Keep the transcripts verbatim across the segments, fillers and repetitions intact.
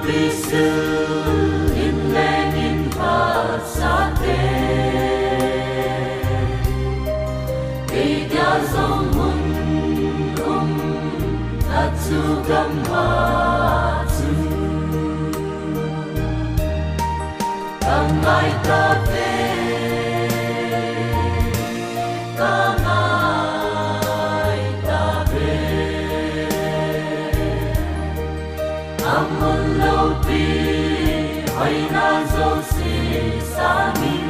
Pisil in leng in phat sate, kei dia jong mun um ta chu gam a chu ka ngai ta ve, ka ngai ta ve. Amun loupi hoina jouse sangin,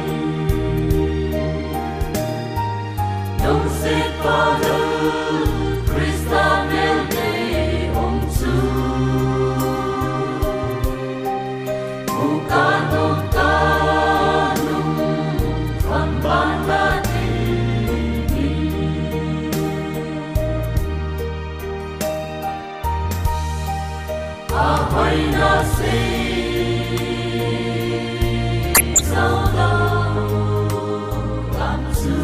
lungset pha lou Christa mel dei um chu, mu kanung kanung kham ban ta ding. Ahoina sei jou lou gam chu,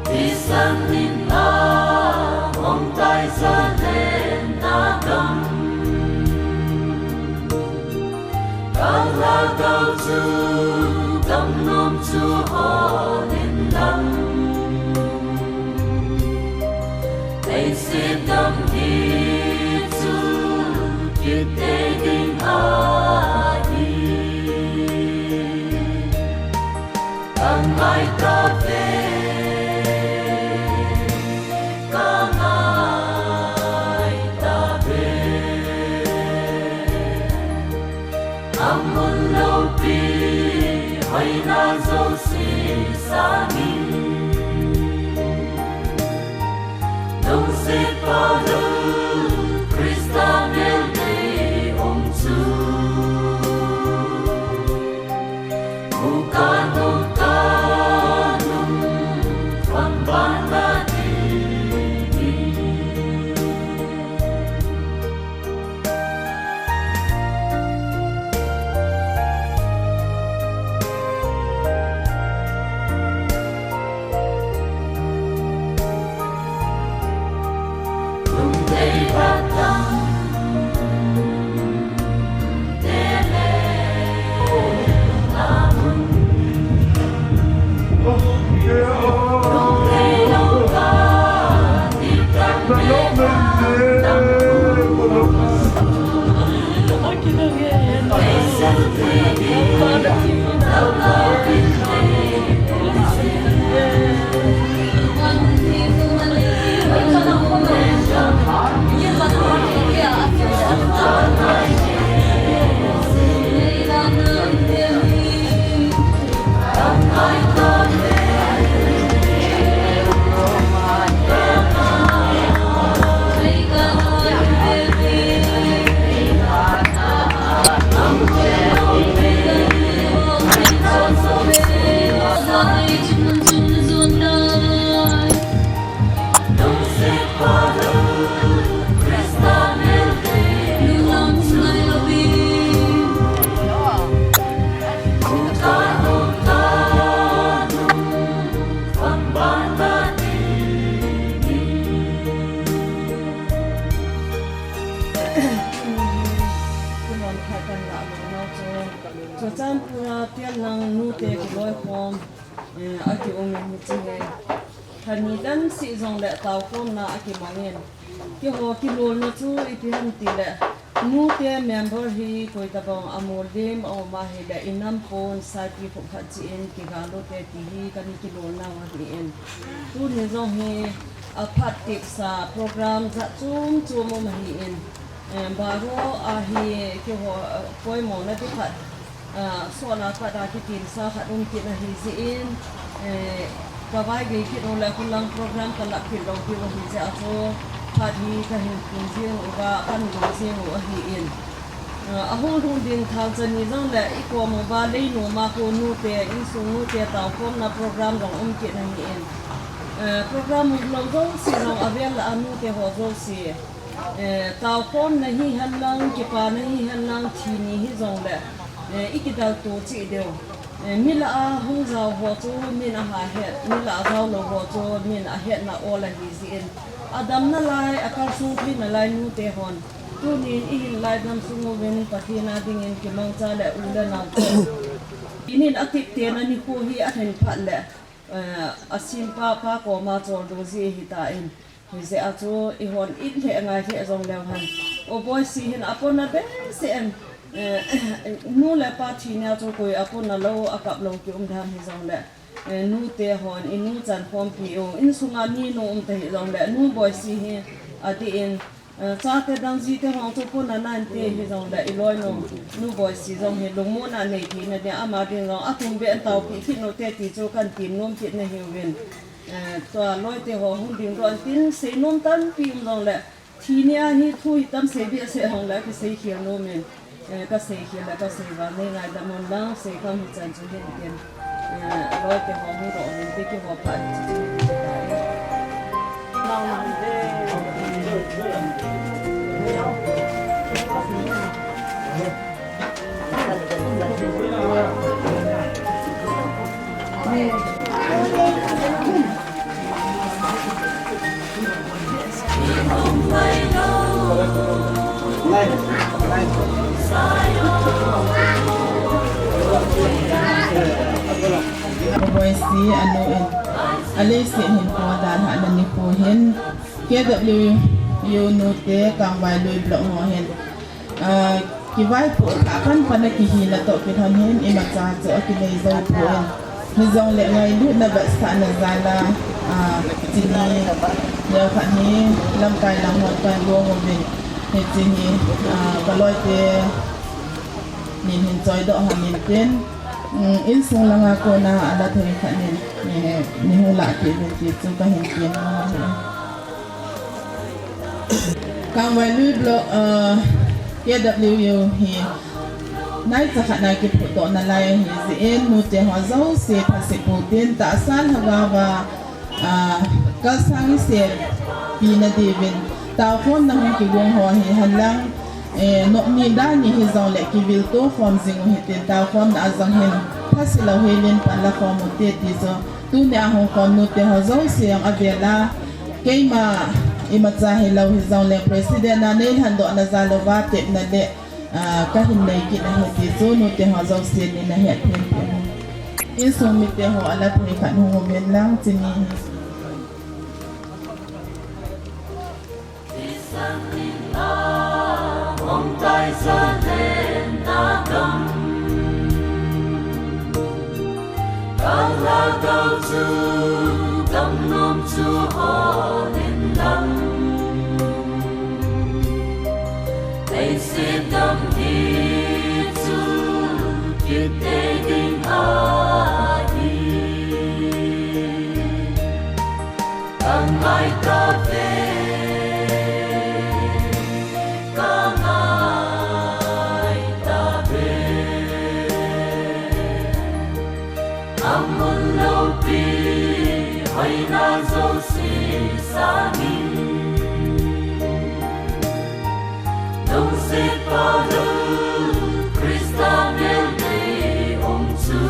thisan in ahung tai Jerusalem na gam. Ka lhagao chu gam nom chu hol in lang, leiset gam hi chu kit tei ding ahi. Ka ngai ta ve, ka ngai ta ve. Amun loupi hoina jouse sangin, lungset pha lou Christa mel dei um chu, mu kanung kanung kham ban ta ding. Churachandpur a Tialnang nute kiloikhom, eh, akium in hiche hi. Khat ni dan seh jongle taokhomna akimang in. Keiho kilolna chu ipi ham tile, nute member hi koi tabang amol lim aum ahile, inam pon saipi khup khat cheh in kigal u te ti hi kana kilolna u ahin. Tuni jong hi aphat tepsa program jat chom chom um ahin. Eh, baro a hi keiho, eh, poimona ding khat, ah, sona khat a kitinsa khat um kit ahi jeh in, eh, kavai gei kit uleh khonlang program kalap kit lou diu ahi jeh a chu, phat hi kahin pung jing uva, pan lou jing u ahin. Ah, ahung lhung ding thalcha ni jongle ikom uva Leinom a kon nute, insung nute taokhomna program jong um kit ahin. Eh, program umlou jouse jong avel a nute ho jouse, eh, taokhomna hihen lang, kipana hihen lang, thi ni hijongle, eh, ikidalto cheh diu. Eh, mi lah a hung jao ho chu min aha het, mi lah a jao lou ho chu min ahetna ol ahi jeh in, adamna lai, akalsong theina lai nute hon, Tunin i hin laidam sung uvin Pathen a dingin kimangcha le u le nau. Inin atiptena nikho hi alhin phat le, eh, asimpa pa koma choldo ji ahitan. Hijeh a chu eihon it lheh ngai lheh jong leu hen. U Boisi hin apona behseh in, eh, nu le pa thi nia chu koi apona lou, akap lou kium dan hijongle. Eh, nute hon, inu chan khompi u, insunga ni nu um tahih jongle, nu Boisi hi, adeh in, eh, chate dang jite hon chu pona nante hijongle, i loinu, nu Boisi jong hi lungmonna nei theina dia, ama ding jong, athum beh in taopi kit nute ti chu kahin tem nom kit nahiuvin. Eh, tua loite ho hung dingdoh intin, seinom tampi um jongle, Thi nia hi thu hitam sei behseh jongle, kisei khel nomin. Eh, kasei khel le kasei vang nei ngaidam un lang, sei kham hichan chu hin tin. Eh, loite ho hung doh uvin te kihou phat in chu chu hin tai. Boisi anu in, aleiset hin kho dalhahna nikho hin, K W U nute Kangvailui block ho hin, ah, kivaipoh thah pan pan a kihina toh kilhon hin imacha chu akinei jou poi. Hijongle ngailutna vetsahna jal a, ah, chini neokhat hi lamkai lang hon kahin gong uvin. Hiche hi, ah, kaloite nin hin choidoh hon intin, um, insung langa kona ala thei khat nin, eh, nei hung lah kit uvin ti chu kahin tem nom ahi. Kangvailui block, ah, K W U hi naicha khat na kiphutdoh nalai ahi jeh in, nute ho jouse thase pou tin, tahsa lhagao va, ah, kalsang iseppina diuvin taokhomna hung kigong ho hi henlang, eh, nopni dani hijongle kivilto khom jing u hitin, taokhomna a jong hin thase lou helin pan la khom ute ti chu, tunia hung khom nute ho jouse jong avel a, keima imacha hilou hijongle president a nei lhandohna jal uva tepna le, ah, kahin nei kit ahi ti chu nute ho jousen nei nahet them them u. Insung mite ho ala thei khat hung um hen lang chini hi. Ka ngai tave, ka ngai tave. Amun loupi hoina jouse sangin, lungset pa lou Christa melmei um chu.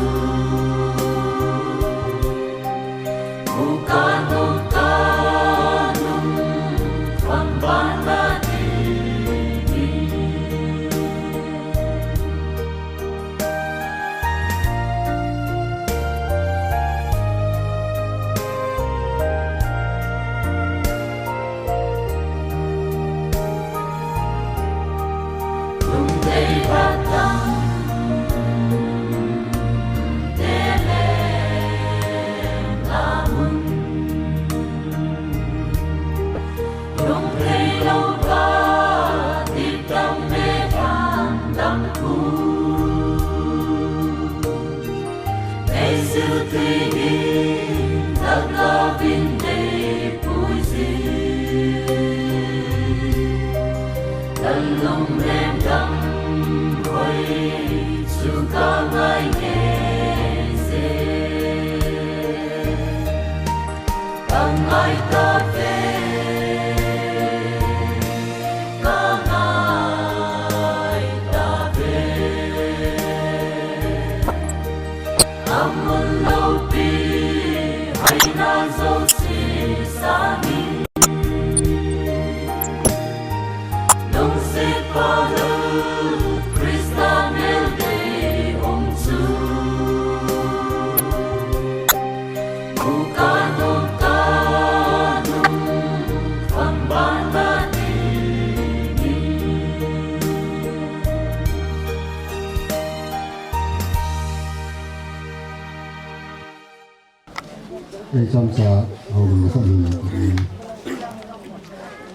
Ei chomcha houlim khat ni.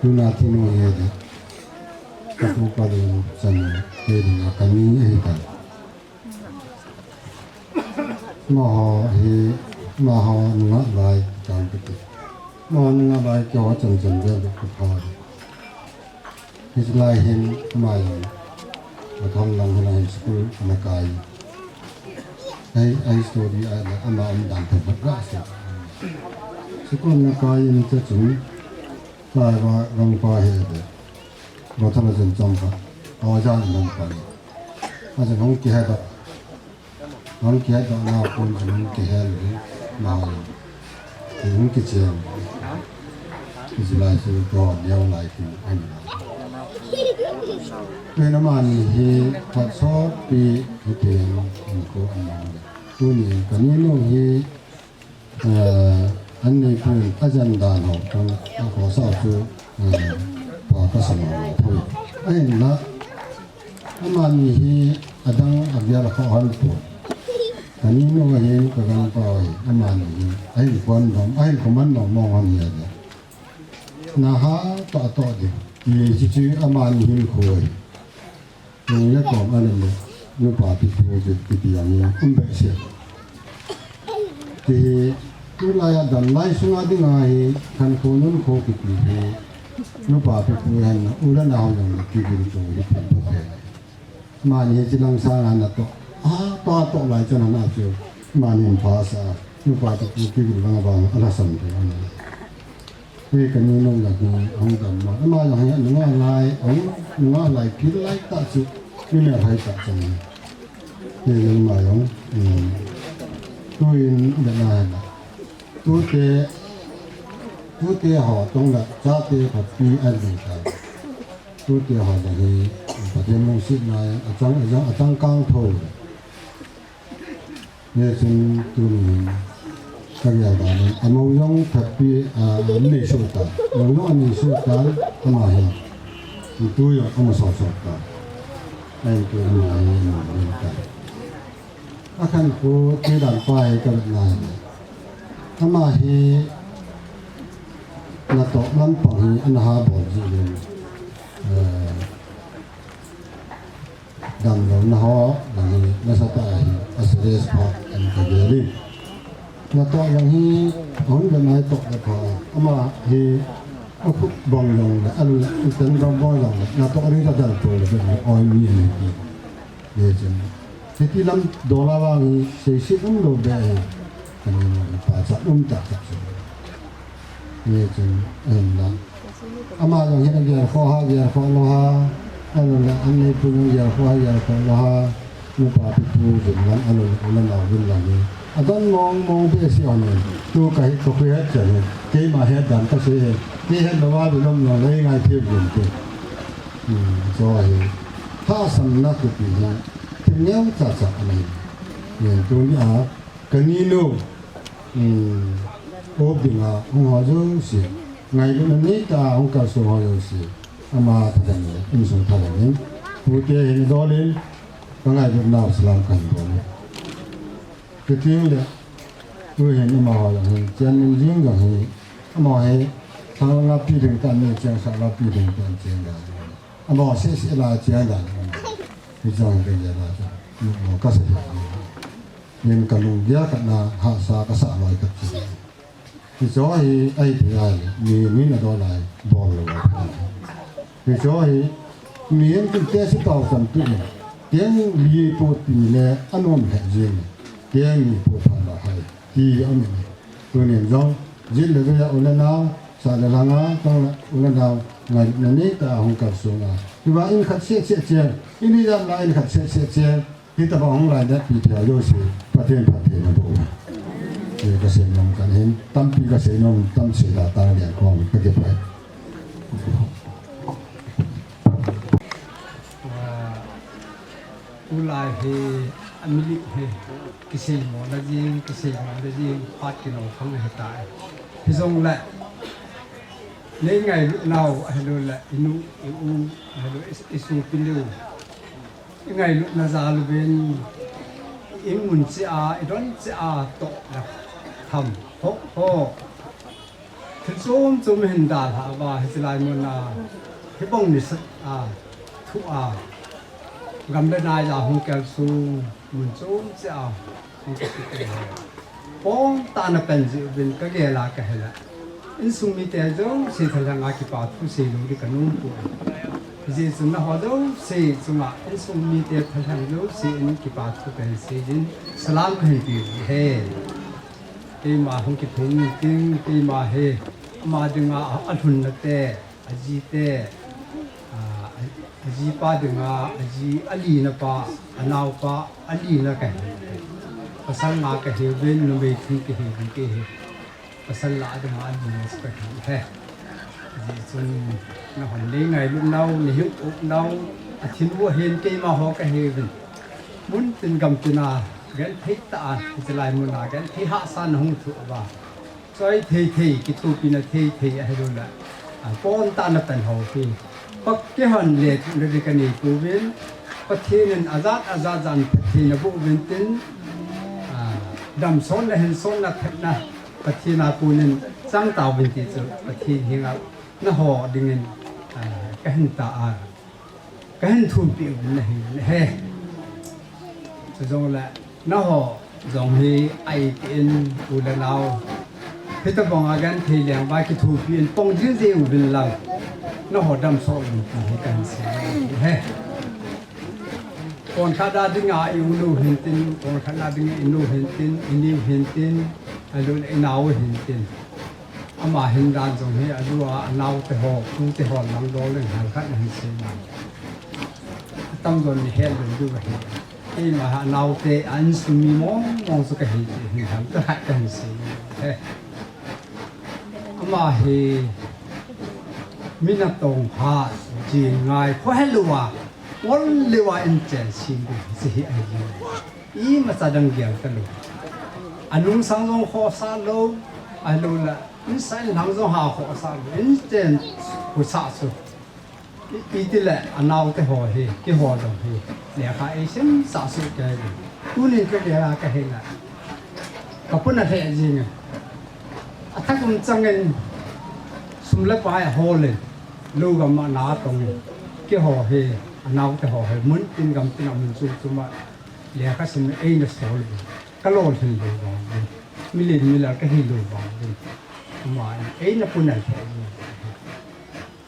Tuna thinu ye de. Ka pu ka lung chan te ding a ka ni ahi ta. Amaho hi, amaho nunga lai ka ti. Amaho nunga lai keiho chan chan de ka pha. Hiche lai hin ama jong, a thang lang hin a hin school ana kai. Ai, ai study a la ama um dan pha pha ga se. School ana kai in cha chun, lai va rang pa he de. Va thang la chen chang pa. Aw jang lang pa ni. A chen hung kihe da. Hung kihe da na kun chen hung kihe le. Ma. Hung kichen. Hiche lai chu ko neo lai ki ani. Tuna amani hi phat sot pi hi ti ko amani. Tuni ka ni nu hi, eh, an neipun a jan dan ho, kong a khosa chu, eh, pa ka sa ma pui. Ahin la, amani hi adang avial kha hon pu. Ka ni nu ahin ka gangpa hi, amani hi, ahin kon dom, ahin koman dom mong hon ya de. Na ha to to de. Ni chi chi amani hin khoi. Nung le kom a le le, nupa pipu kiti ang um behseh. Ti hi, tulai a damlai sunga dinga hi, khankho nunkho kiti hi, nupa pipu hen, u le nao jong le kivil to hi pha pha. Amani hi chilang sanga natoh, a, pa toh lai chan ana chu, amani hin pha sa, nupa pipu kivil lang vang, ala sam thei ana. Hi ka ni nu jong hi ahung dam ma. Ama jong hi nunga lai, ahung nunga lai, kil lai tah chu. Ni mel hai tah chu. Hi ama jong, um, tuin da na na. Tute, tute ho tong la, chate phapi an ni ta. Tute ho jong hi, Pathen lungsetna, achang, achang, achang kang tho. Hichun tuni hin ka gel dan in, amou jong phapi, a, anei soh tan, amou jong anei soh tan, ama hin, tu jong ama soh soh tan, ahin tu ama hin, ama hin tan. Akhankho ti dan pa hi ka vet na hi, ama hi natoh lampang hi ana ha bol ji le, eh, Damlouna ho, lang hi, nasatah a hi, a serious pha, an ka gel in. Natoh lang hi, ahung ve nai toh le pha, ama hi, akhut bang jong le, alu le, ten bang bang jong le, natoh ring ka dal to le, be oi mi ni ki. Ye chen. Hiti lam dola vang hi, sei sei um lou be hi, ka ni no pa cha um ta cha. Ye chen, en lang. Ama jong hin agel kho ha, gel kho lou ha. Alu le, an neipu jong gel kho ha, gel kho lou ha. Nupa pipu jin lang, alu le, u le nao jin lang hi. Adon mong mong behseh hon in. Tu ka hi, ka hui het chen hi. Keima het dan ka sei hi. Kei het lou va, bi lom lom le ngai thei jin te. Hmm, so hi. Thasamna kiti hi. Thil neo cha cha anei. Yen tuni a. Ka ni nu, um, op dinga hung ho jouse, ngailutna neitah a hung kalsong ho jouse, ama thadan le, insung thadan in, tute hin dol in, ka ngailut nau salam kahin bol e. Kiti le, tu hin amaho jong hin, chen in jing jong hi, amaho hi, thang langa pi ding tan ni, cheng sa la pi ding tan cheng dan. Amaho se se la cheng dan. Hi jong ka ya la, mo ka se. Nin ka lunggel khat na hahsa ka sah loi khat chu. Hicho hi ahi thei a le, mi, mi na dol a bol lou a. Hicho hi, mihem tute si pau san tu in, keng li pu ti le anom he jing, keng mi pu pha la hai, ti a mi. Tunin jong, jin le ve a u le nao, sa le langa, tong le u le nao, ngailutna neitah a hung kalsong a. Hiva in khat seh seh cheng, in hi jat la in khat seh seh cheng, Hitabang hung lai dat pi thei jouse, Pathen phatthei na boh. Ni ka sei nom kan hin, tampi ka sei nom, tam sei da ta lian kong ka ke pai. Ah, tulai hi, a milik hi, kisei mo na jing, kisei mo na jing, phat kino khang hi tai. Hijongle, nei ngailut nau, ahilou le, i nu, i u, ahilou, i, i sopi leu. I ngailutna jal uvin, i mun cheh a, i don cheh a toh le tham. Ho, ho. Thil chom chom hin dalha uva, hiche lai mun a, hibang ni sat a, thu a, gam le nai a hung kal sung, mun chom cheh a, hung kal sung te. Pon tah na pen jeh uvin ka gel a ka hel a. Insung mite jouse thalheng a kipa thu sei lou ding ka nom poi. Hijeh chun nangho jouse chunga, insung mite thalheng jouse in kipa thu ka hin sei ding, salam ka hin pe u ahi. Keima hung kiphung ting, keima hi, ama dinga a, alhunna te, aji te, a, a, ajipa dinga, aji, alina pa, anaopa, alina kahi. Pasal nga kahiuvin, numei thum kahiuvin kei hi. Pasal lah dinga, alina chu kahi ahi. Hijeh chun, nahon nei ngailut nau, nei hing up nau, athil u ahin keima ho kahiuvin. Mun tin gam tin a, genthei tah a, hiche lai mun a, genthei hahsa na hung thoh uva. Choi thei thei, kithopina thei thei ahilou le, a, pon tah na pen ho hi. Pat keihon lethuhna ding ka nei pouvin, Pathen in ajat ajat jat in phatthei na boh uvin tin, a, damsotna, hinsotna, phatna, Pathen a konin chang tauvin ti chu, Pathen henga nangho dingin, a, ka hin tah a. Ka hin thumpi uvin ahi, ahi. Chujongle, nangho jong hi ahi tin u le nao, hitobang a genthei leng uva kithumpi in pang jing jing uvin lang, nangho damsot uvin ti hi ka hin sei ahi. Konkhat a dinga i u nu hin tin, konkhat a dinga i nu hin tin, i ni u hin tin, ahilou le i nao u hin tin. Ama hin dan jong hi, alu a, anao te ho, pu te ho, lang dol in hal khat na hin sei na. Atamjo in het lou diu ahi. Keima hi anao te, a insung mi mong mong chu kahi ti hin hal khat ka hin sei na. He. Ama hi, mi natong pha, jing ngai, khohelou a, ngol lou a in chen sim diu, hiche hi ahi. Imacha dang gel talou. Anung sang jong khohsah lou, ahilou le, in sang in lang jong ha khohsah lou, in chen khohsah chu. I, iti le, anao te ho hi, keiho jong hi, lekha eisim sah suh kei le. Tunin ka gel a ka hel a. Ka puna lheh jing e. Athah um chang in, sum le pai ahol in, lou gam a na tong in, keiho hi, anao te ho hi, mun tin gam tin a mun chom chom a, lekha sim eina sol uvin, ka lolhin lou vang uvin, milen milal ka hi lou vang uvin, ama in eina puna lheh uvin,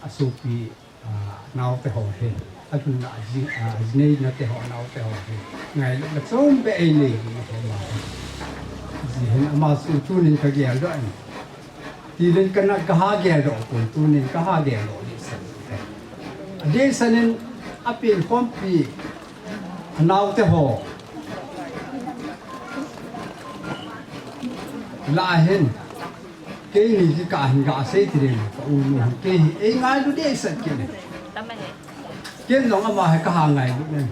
asopi, a, nao te ho hi, alhunna aji, a, aji neina te ho, nao te ho hi, ngailutna chom beh einei uvin ahi ama hi. Hijeh hin ama chu tunin ka gel doh in, Tilin kana ka ha gel doh pon, tunin ka ha gel doh dehset. Adehset in apen khompi, anao te ho lah a hin, keini kikah hin gasei ti ding, ka u nu hin, kei hi ei ngailu dehset kit in. Ken jong ama hi ka ha ngailu in.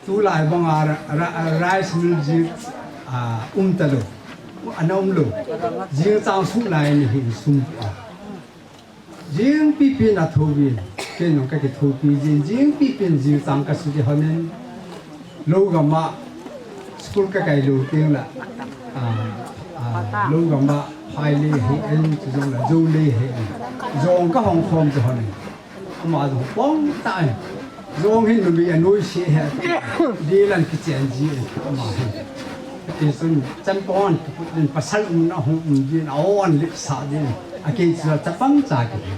Tulai banga ra, ra, rice mill jing, a, um talou. Ana umlou. Jing chang suh lai ni hin sum a. Jing pipin athouvin. Ken jong ka kithopi jin. Jing pipin jing chang ka suh ji honin. Lou gam a school ka kai lou teng le. A, a, lou gam a phai le hi en, chujong le jou le hi en. Jong ka hong khom ji honin. Ama jong pang tah in. Jong hin numei anoise hi. Dil an kichen ji in ama hin. Tichun chanpon kiput din pasal umna hung um din a on lip sa din. Akei chu chapang cha kihi.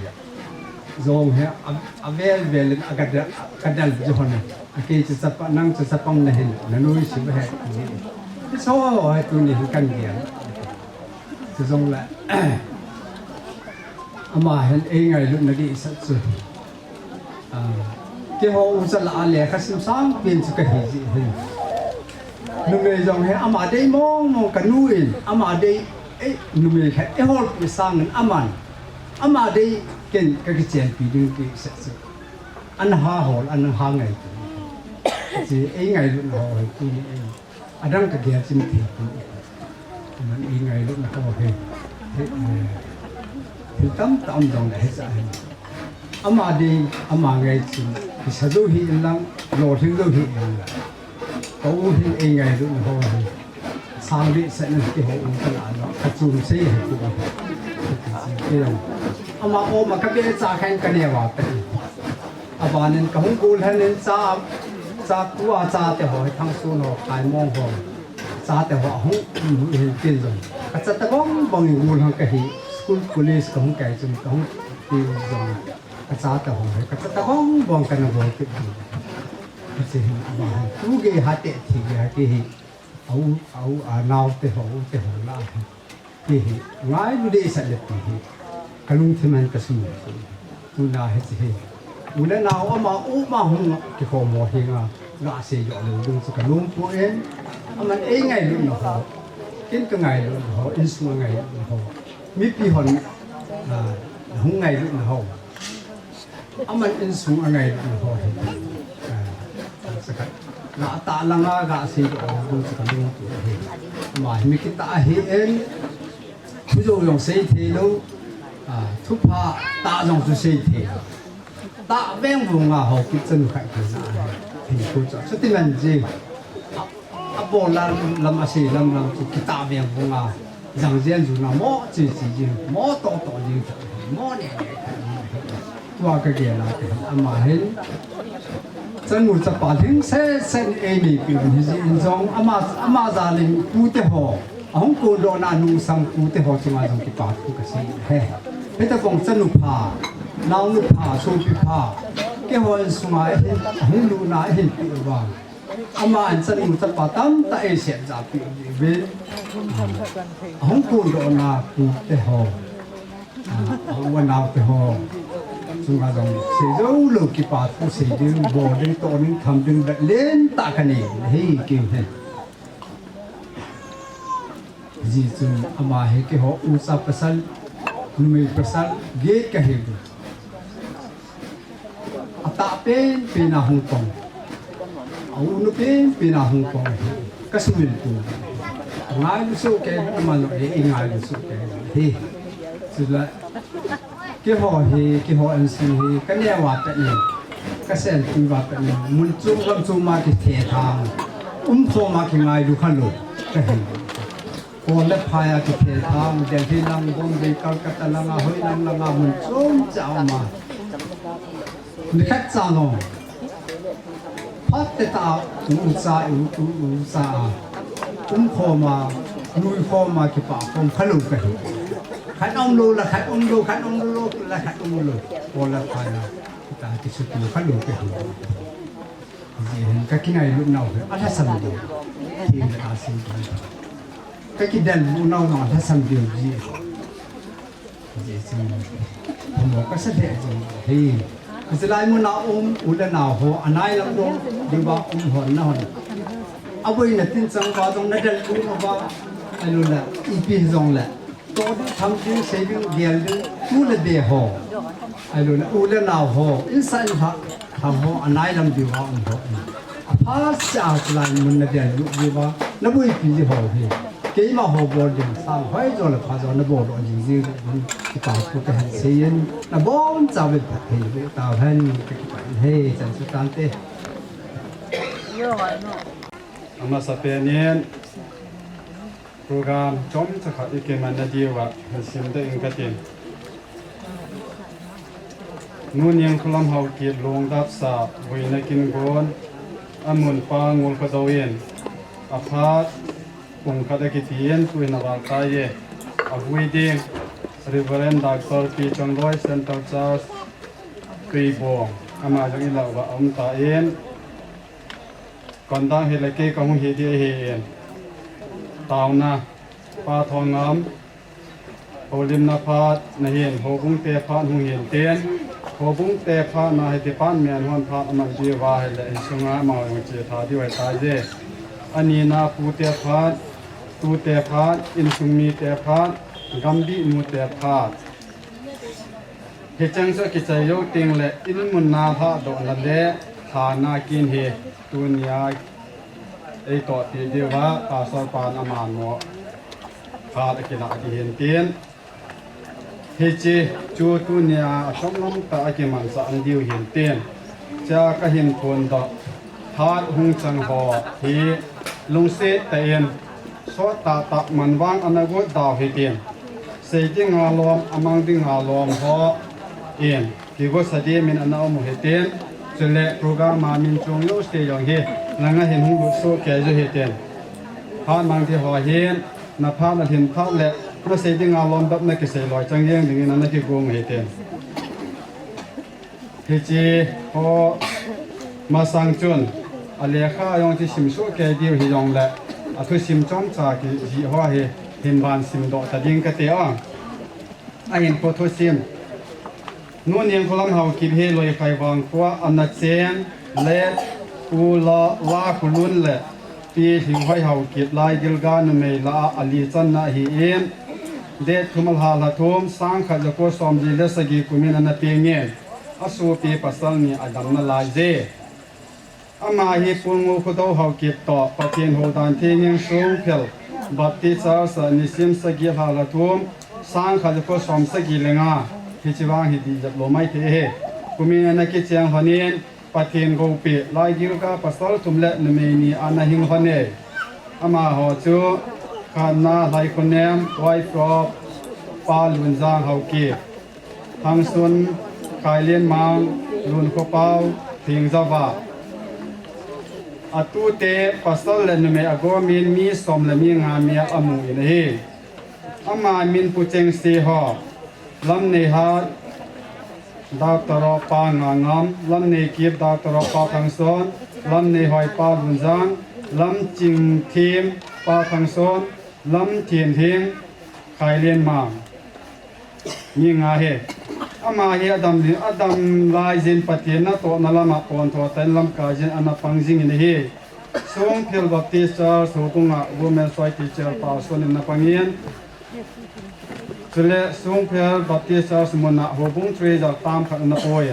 Jong hi a, avel vel in aga del, aga del ji hon. Akei chu chapang, nang chu chapang nahin, nanoise ba he. Tichu hi tuni hin kan gel. Chujong le. Ama hin ei ngailutna dehset chu. A, keiho u cha lah a lekha sim sangpen chu kahi ji hin. Numei jong hi ama dei mong mong ka nu in, ama dei, ei, numei khat eiholpi sangin aman, ama dei ken ka kichenpi ding dehset chu. Ana ha hol, ana ha ngai. Chu ei ngailutna ho hi tuni ei. Adang ka gel chin thei pu. Aman ei ngailutna ho hi. Hi, eh, thil tamtah um jong le hicha hi. Ama dei, ama ngai chin. Kisa jou hih in lang, lolhing jou hih in lang. Ka u hin ei ngailutna ho hi. Ang di sa nan ti ho um ka la lo. Ka chum sei he tu. Ama o ma ka be cha khen ka ne wa pe. Abanin ka hung kul hanin cha, cha tua cha te ho, thang su no, kai mong ho. Cha te ho hung, hung, hung, tin jong. Ka cha ta bong bong in gul hang ka hi. School, college ka hung kai chun ka hung tin jong. Ka cha ta ho, ka cha ta bong bong ka na bol kit. Ka che hin aba hin. Tu ge ha te thi ge ha ke hi. Au, au, a nau te ho, te ho la. Ti hi, ngailu dehset le ti hi. Ka lungthim hen ka sum. Tuna hi ti hi. U le nau ama u ma hung kikhom ho hi nga. Nga sei jo le dung chu ka lung pu en. Aman ei ngailutna ho. Ken ka ngailutna ho, insung ngailutna ho. Mipi hon, ah, hung ngailutna ho. Aman insung angailutna ho hi. Ah, sakhat. Nga ta langa nga sei jo le dung chu ka lung pu hi. Ama hi mi kita hi en. Thu jong jong sei thei lou, ah, thupha tah jong chu sei thei lou. Tah veng vung a ho kit chanu khai thei na. Thei khu chu. Chuti man ji. A, abol lam, lam asei lam lam chu kitah veng vung a. Jang jen ju na mo chi chi ji. Mo to to ji. Mo ne ne. Tua ka gel a te ama hin. Chanu chapa lhingset set ei neipi u hi jeh in jong ama, ama jal in pute ho. Ahung kondohna a nungsang pute ho chunga jong kipa thu ka sei e. Hita kong chanu pha, naonu pha, sopi pha. Keiho insunga ahin, ahung lutna ahin pe uva. Ama in chanu chapa tamtah ei sep ja pe uve. Ahung kondohna pute ho. Ah, u le nau te ho. Chunga jong sei jou lou kipa thu sei ding, bol ding, toh ding, tham ding, vet len tah ka nei, hei, kei hen. Ji chun ama hi keiho ucha pasal, numei pasal, get ka hi bu. Atah penpen a hung pang. A unu penpen a hung pang hi. Ka sumil pu. Ngailu soh kei, amano e, i ngailu soh kei. Hi. Chule, keiho hi, keiho insung hi, ka neo a pet in. Ka sen pu a pet in. Mun chom gam chom a kithe thang. Um khom a kingailu kha lou. Ka hi. Kol le phai a kithe thang, Delhi lang, Bombay, Calcutta lang a, hoi lang lang a, mun chom cha um a. Nikhat cha no. Phat te ta, u u cha, u u u cha a. Um khom a, nui khom a, kipa khom kha lou ka hi. Khat um lou la, khat um lou, khat um lou la, khat um lou. Kol le phai a, kita kisutu kha lou ka hi. Ji hin ka kingailut nau hi, alhasam diu. Thim le asim diu. Ka kidel mu nau nau alhasam diu ji. Ji sin. Hamo ka sa le ji. Hi. Ka sa lai mu na um, u le nau ho, anai lam ho, diu ba um hon na hon. Aboi na tin chang ba jong na del mu ba. Alu la, ipi jong le. Toh ding, tham ding, sei ding, gel ding, tu le be ho. Alu le, u le nau ho, insa in ha, ha ho, anai lam diu ha, um ho. Apha sa a chulai mun na del lu diu ba, na bui pi di ho hi. Keima ho bol ding, sang hoi jo le pha jo na bol lo ding ding, kipa thu ka hen sei in, na bon cha vel phat thei bu ta hen, ka kipa in hei, chan su tan te. Amasapen in, Program chomcha khat i kiman na diuva, na sim ding ka tin. Nu Niang Khulam Haokip Lungdap Sa, Vuina Kin Gon, amun pa Ngul Khodou in, aphat pung khat a kiti in, tuin a val tai e, a vui ding, Reverend Doctor Pi Chongloi, Central Church, Tuibong, ama jong i lau va um ta in, Kondang hi le kei ka hung hi di ahi in. Taona, Pa Thongam, holimna phat na hin, houbung te phat hung hin tin, houbung te phat na hi department hon phat aman diu va hi le insunga amau jong che tha diu ahi tai je. Anina pu te phat, tu te phat, insung mi te phat, gambi nu te phat. Hicheng chu kichai jou teng le, in mun na lhahdohna le, thana kin hi, tunia, ei tohpi diuva, Pastor pan aman mo, khat a kilah ding hin tin. Hiche chu tunia, a chomlam tah a kimanchah diu hin tin. Cha ka hin phondoh, hat hung chang ho, hi, lungset tah in, Sot tah tah man vang ana got dau hitin. Sei dinga lom, amang dinga lom ho in kigo sa di min ana um hitin. Chule program a min chung lo se jong hi langa hin hung lut so ke jo hitin. Phat mang di ho hin na phat na hin phat le na sei dinga lom dap na kisei loi chang jeng dingin ana kigong hitin. Hiche ho masang chun, a lekha jong chu sim soh kei diu hijongle, a thusim chomcha kijih ho hi hin ban simdoh ta ding kati a. Ahin kho thusim. Nu Niang Kholam Haokip hi Loikhai Vangkho a ana chen, le U La, La Khulun le Pi Lhinghoi Haokip Laigilga numei lah a ali channa ahin, date thum a lha lha thum, sangkhat jako somli le sagi kumin ana pengin, asopi pasal ni adamna lai je. Ama hi Pu Ngokhodo Haokip toh Pathen houdan thengin Songphel Baptist Church a nisim sagi lha lha thum, sangkhat jako som sagi le nga, hiche vang hi dih jep lou mai thei hi. Kumin ana kicheng lhonin, Pathen goupi, Laigilga pasal thum le numei ni ana hing lhon e. Amaho chu, khatna Lhaikhonem, wife of Pa Lunjang Haokip, Thangsun, Khailienmang, Lunkhopao, Thengjava. Atute pasal le numei agomin mi som le mi nga mi amu in ahi. Ama min Pu Chengse ho, Lamneihat, Doctor of Pa Ngangam, Lamneikip, Doctor of Pa Thangson, Lamneihoi, Pa Lunjang, Lamchingthem, Pa Thangson, Lamthenlhing, Khailienmang. Mi nga hi. Ama hi adam, adam lai jin Pathen natohna lama pontho tah in lamkai jin ana pang jingin ahi. Songphel Baptist Church houbunga Women Society Chairperson in ana pangin. Chule Songphel Baptist Church muna houbung treasurer term khat ana poi.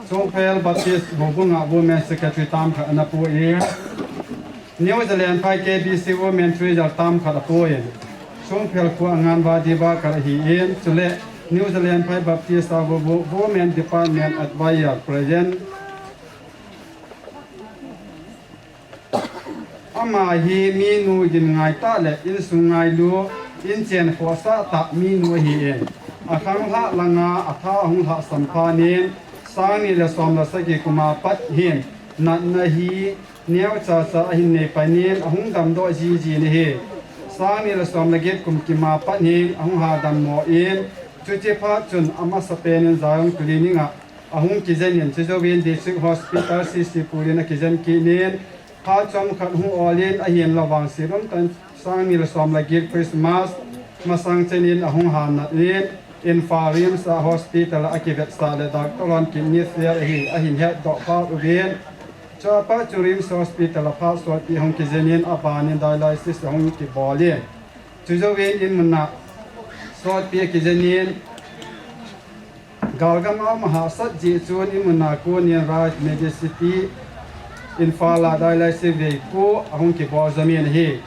Songphel Baptist houbunga Women Secretary term khat ana poi. New Zealand phai K B C Women treasurer term khat apoi. Songphel khua Anganwadi worker ahin. Chule New Zealand phai Baptist a wo-, wo-, Women Department Advisor present. Ama hi minu gin ngai tah le insung ngailu, inchen khohsah tah minu ahin. Akhang lhah langa atha ahung lhahsam phat in, sang ni le som le sagi kuma pat hin, natna hi neocha cha ahin nei panin, ahung damdoh jiji in ahi. Sang ni le som le get kum kima pat hin, ahung hadammo in, chuche phat chun amasapen in Zion Clinic a ahung kijen in, chujouvin District Hospital C C Puri in akijen kit in, phat chomkhat hung ol in, ahinlah vangset umtah in sang ni le som le get Christmas masang chen in ahung hanat in, Imphal RIMS a hospital a akivetsah le doctor hon kidney fail ahi, ahin hetdoh phat uvin, chua pat chu RIMS hospital a phat sotpi ahung kijen in, abanin dialysis ahung kibol in, chujouvin in muna sotpi akijen in, galgam a um ahahsat jeh chun in muna konin Raj Medicity Imphal a dialysis vei ko ahung kibol jom in ahi.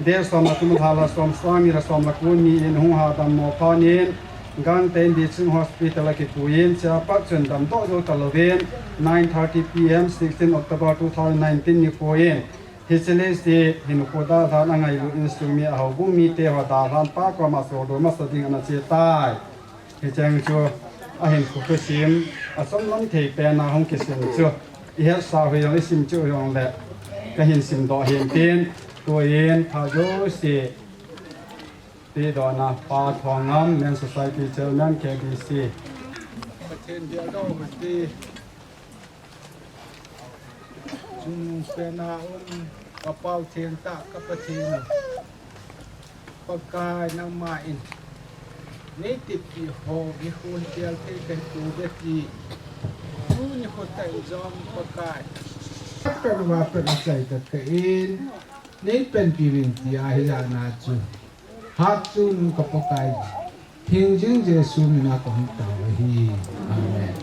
Date som le thum, lha le som, sang ni le som le ko ni in ahung hadammo phat in, gangtah in District Hospital a kipuiyin, chua pat chun damdoh jou talouvin, nine thirty P M, sixteen October two thousand nineteen nikho in, hiche leiset hinkho dalhan angailut insung mi, ahoubung mite ho dalhan Pa koma soldo masa ding ana che tai. Hicheng chu ahinkho thusim, achomlam thei pen a hung kisim chu, ihetsah u hijongle, isim cheh u hijongle, kahin simdoh ahin tin, tuin phat jouse pedohna Pa Thongam, Men Society Chairman, K B C. Pathen bialdoh mati. Chungnung pena um, ka Pau Theng tah ka Pathen. Pakai nangma in neitepeh hou, nikho hi tel thei kahi pouve ti. Tuni nikho tah in jong Pakai, pen uva pen achai tah in neipanpi uvin tia hilhahna chu hatchungnung ka Pakai, hingjing Jesu mina kahung tao ahi. Amen.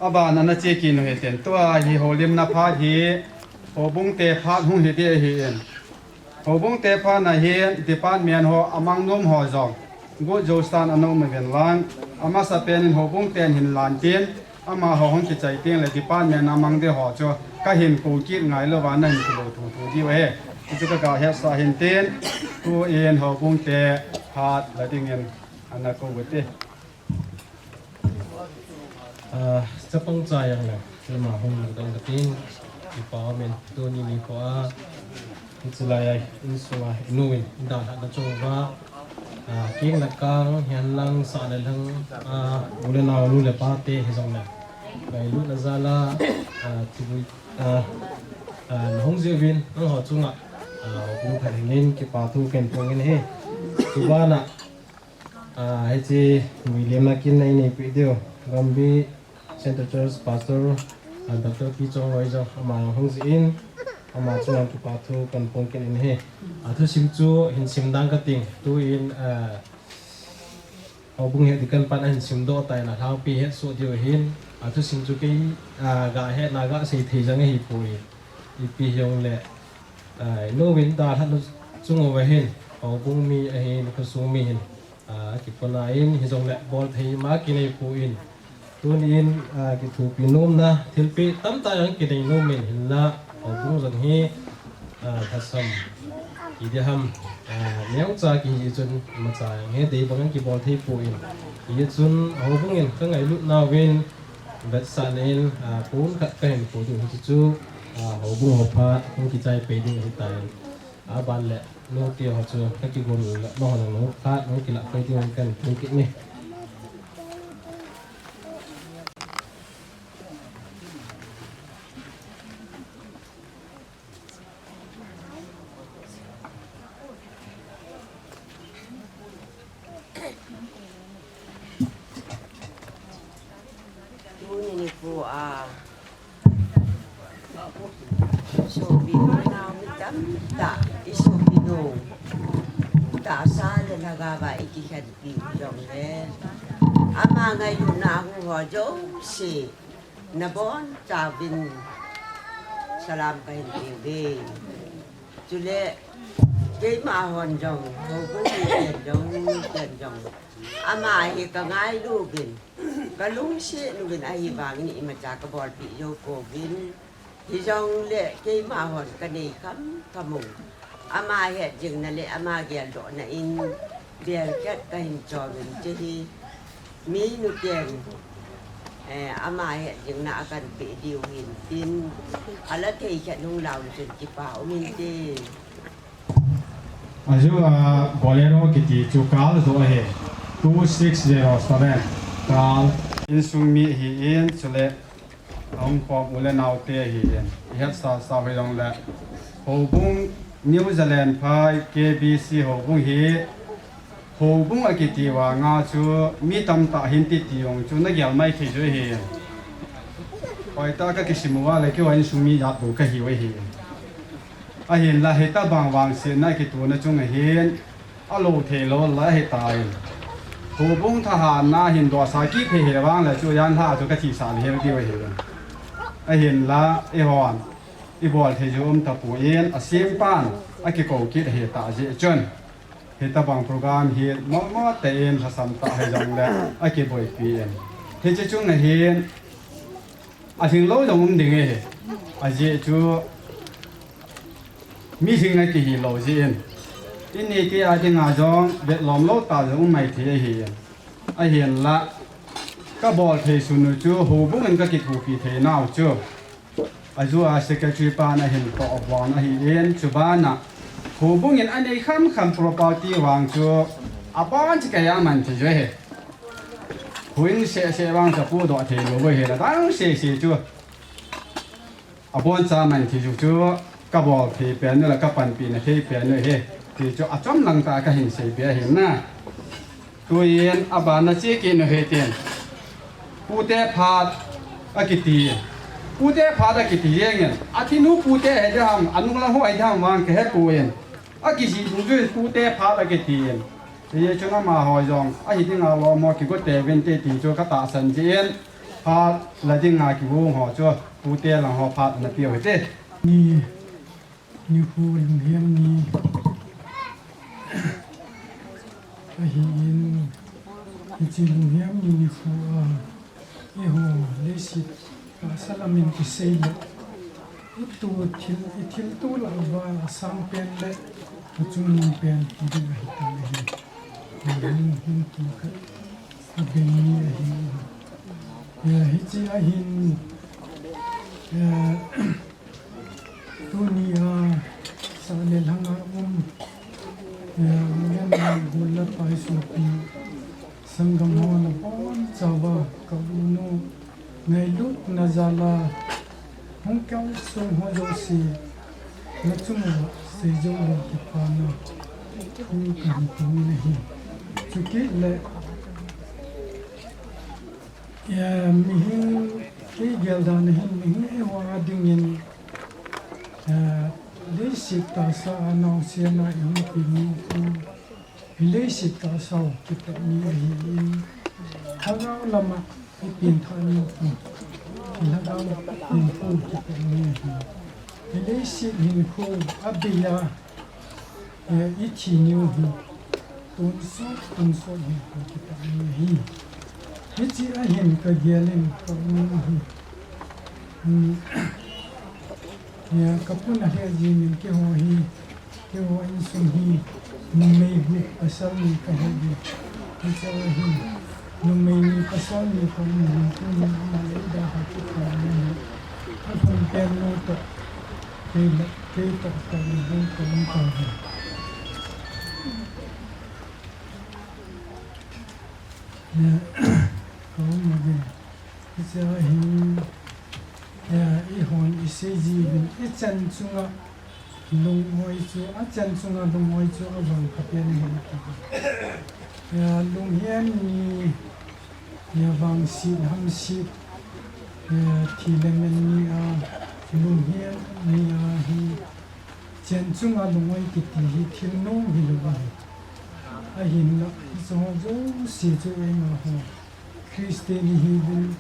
Aban ana che kit u hitin, tua hi houlimna phat hi, houbung te phat hung hi ding ahin. Houbung te phat na hi department ho amang nom ho jong got jousan ana um uvin lang, amasapen in houbung ten hin lan tin, amaho hung kichai teng le department a mang ding ho chu kahin kou kit ngai louva nahin kilou thuthu diu ahi. Hichu ka, ka hetsah hin tin, tuin houbung te phat la dingin ana kou u hite. Ah, chapang cha jong le, keima hung dong ka tin, kipa umin, tuni nikho a, hiche lai a, insunga, inu in, dalhahna chunga, ah, keng le kang, hihen lang, sah le lhang, ah, u le nao, nu le pa te, hijongle, ngailutna jal a, ah, thilui, ah, ah, na hung jeh uvin, nangho chunga, ah, houbung phatthei in, kipa thu kahin phong in ahi. Chubana, Ah, hiche nuilemna kin na inei peh diu, Gambih Central Church Pastor, ah, Doctor P Chongloi jong, ama jong hung jeh in, ama chunga kipa thu kahin phong kit in ahi. Ah, thusim chu hin sim ding ka ting, tuin, ah, houbung het ding kan pan ahin simdoh tai, na lhangpi hetsoh diu ahin, ah, thusim chu kei, ah, ga hetna ga sei thei jong ahipoi, ipi hijongle, ah, inu in dalhahna chung uva hin, houbung mi ahin, khosung mi hin, ah, kipana in, hijongle bolthei ima kinei pon. Tunin, ah, kithopi nomna, thilpeh tamtah jong kinei nom in hinla, houbung jong hi, ah, lhasam, kiti ham, ah, neocha kihi chun, imacha jong hi, dei bang jong kibol thei pon. Hijeh chun, houbung in ka ngailut nauvin, vetsahna in, ah, pon khat kahin kou diu hichu, ah, houbung ho phat, hung kichai pei ding ahitai. Aban le, nu te ho chu, ka kigon u le, nangho jong nu khat, hung kilah pei ding kahin phong kit e. Tuni nikho a, sopi u le nao mi tamtah, i sopi nu, tahsa le lhagao a i kikhenpi u jongle, ama ngailutna a hung ho jouse, nabonchauvin salam kahin peuve. Chule, keima hon jong, houbung miten jong, miten jong, ama hi ka ngailu uvin, ka lungset uvin, ahivangin imacha ka bolpeh jou pouvin. Hijongle keima hon ka nei kham kham u. Ama hetjingna le ama geldohna in bel khat kahin choh uvin, hiche hi minu ten, eh, ama hetjingna a kahin peh diu hin tin, ala thei khat hung lau chun kipa um inte. Ajeh a Bolero kiti chu kal joh ahi, two six zero seven, kal. Insung mi ahin, chule ahung khom u le nao te ahin, i hetsah sah u hijongle, houbung New Zealand phai K B C houbung hi, houbung akiti vang a chu mi tamtah hin titi jong chu na gel mai thei u ahi. Hoitah ka kisim uva le keiho insung mi jat bou kahiu ahi. Ahinla hitabang vangsetna kituna chung ahin, alou thei lou la ahitai. Houbung thahatna hin dohsa kit thei hih vang le chu janhi a chu ka thisah lheh diu ahi. Ahinla eihon i bol thei u um tapon, asempan akikou kit ahitah jeh chun, hitabang program hi mong mong tah in lhasam tah hijongle akiboipi in. Hiche chung ahin, alhing lou jong um ding ahi. Ajeh chu mi lhing akihi lou jeh in, i neite a dinga jong vetlom lou tah jong um mai thei ahi. Ahinla, ka bol thei sun u chu houbung in ka kithopi thei nau chu, ajeh a secretary pan ahin tohbon ahin, chubana houbung in anei kham kham property vang chu, abon chu kei a man thei u ahi. Houin seh seh vang chu apudoh thei lou u ahi, adang seh seh chu abon cha man thei u chu ka bol thei pen u le ka panpina thei pen u ahi, ti chu achom lang tah a kahin seipeh ahi na. Tuin abana che kit u hitin. Pute phat akiti. Pute phat akiti jeng in, athinu pute ahi ding ham, anung lang ho ahi ding ham vang kahepoi. Akijih dungjui in pute phat akiti in. Hijeh chun amaho jong ahi dinga lom ho kigo teuvin te ti chu ka tahsan jeh in, phat la dinga kigong ho chu pute lang ho phat ana peh u hite. Ni, nikho lunghem ni ahin, hiche lunghem ni nikho a, eiho leiset tahsa lam in kisei le, Itu thil, i thilto lah uva asang pen le achung pen ti ding ahi tan ahi. Hung, hung tu khat abeng ni ahi. Ya, hiche ahin, ya, tuni a sah le lhang a um, ya, Lamka gol le pai sopi, sanggam ho nabonchauva, ka unu, ngailutna jal a hung kalsong ho jouse, nachung uva seijou le kipana thu kahin peh in ahi. Chukit le, eh, mihem, kei gel dan a hin mihem eiho a dingin, eh, leiset tahsa a naosen a ihung peng u, hi leiset tahsa u kipeh ni ahin, lhagao lama ipengthah ni u, hi lhagao ipeng u kipeh ni ahi. Hi leiset hinkho abei a, eh, ithi ni u hi tonsot, tonsot hinkho kipeh ni ahi. Hiche ahin kagel in ka um u hi. Hmm. Ya, ka pun a lheh jing in keiho hi, keiho insung hi, numei gup pasal ni kahi jin. Hiche ahin, numei ni pasal ni kaum jin, tuni ama le ida ha kipah ni. Alhun pen nu toh, kei le, kei toh, toh ni bu kaum tauvin. Ya, kaum uvin. Hiche ahin, ya, eihon isei jiuvin, ichan chunga lungoi chu, achan chunga lungoi chu avang kha pen ahi ati. Ya, lunghem ni, ya, vangset, hamset, ya, thi le men ni a, lunghem ni a hi, chan chunga lungoi kiti hi thil nom hilou ahi. Ahinla, hiche ho jouse chu eima ho Christian ihiuvin,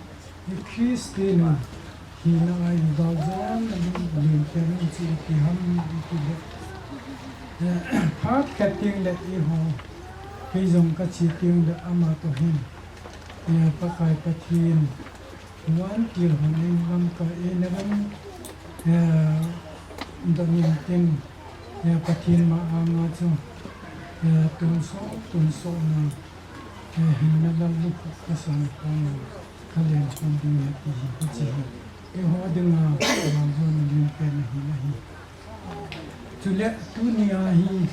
i Christian hina a i galjona ding len pen chu ipi ham itile, phat khat teng le eiho, kei jong kache teng le ama toh hin, eh, Pakai Pathen, vantil hon ei Lamka eina lam, eh, dongin tin, eh, Pathen ma anga chu, eh, tonsot, tonsot na, eh, hinna lallukhuh kasang khom, kalen khom ding ahi ti hi, hiche hi eiho dinga, ah, galjona len pen ahi, ahi. Chule tuni a hi,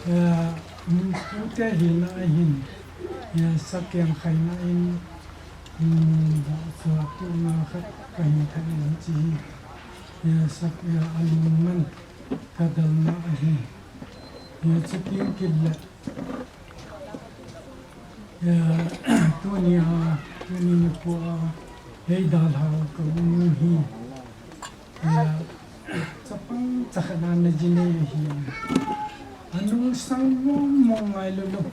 eh, um, tute hina ahin, eh, sakeng khaina in, um, sa tuna khat kahin thah in hiche hi, eh, sak, eh, alungman kadalna ahi. Eh, chuteng kit le, eh, tuni a, tuni nikho a, eidalhau ka unu hi. Ya, chapang chakhat a najinei ahi. Anungsang mong mong ngailou lou.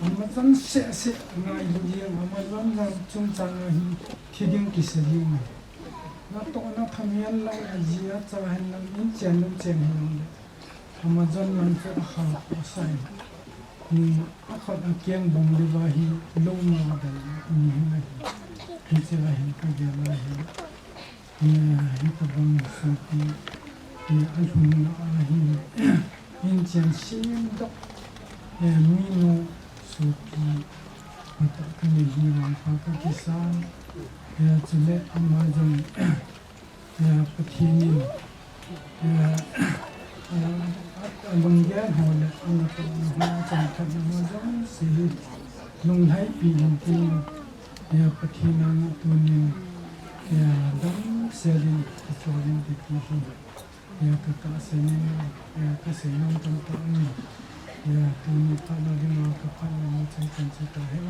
Amajan seh seh ngailou jeng, amajan jong chungchang a hi thi ding kisa jeng. Natohna thamen lang, aji acha hen lang, in chen lou chen hen lang le. Amajan lang chu akha khohsah in. Ni akhut akeng bom le va hi lou ma dal ni hin ahi. Hiche ahin kagel ahi. Eh, hitobang sopi, eh, alhunna ahi, inchen semdoh, eh, minu sopi, phatah kanei hi vangpha kakisan, eh, chule ama jong, eh, Pathen in, eh, eh, a, alunggel ho le, anatohna ho, achangkhatna ho jouse hi, lunglhaipi in tin, Ya, Pathen anga tunin, ya, damsel in kichol in kiti hi, ya, katahsan in, ya, kasei nom tamtah um in, ya, tuni phat na dinga kaphat na mu chan chan chu tahen.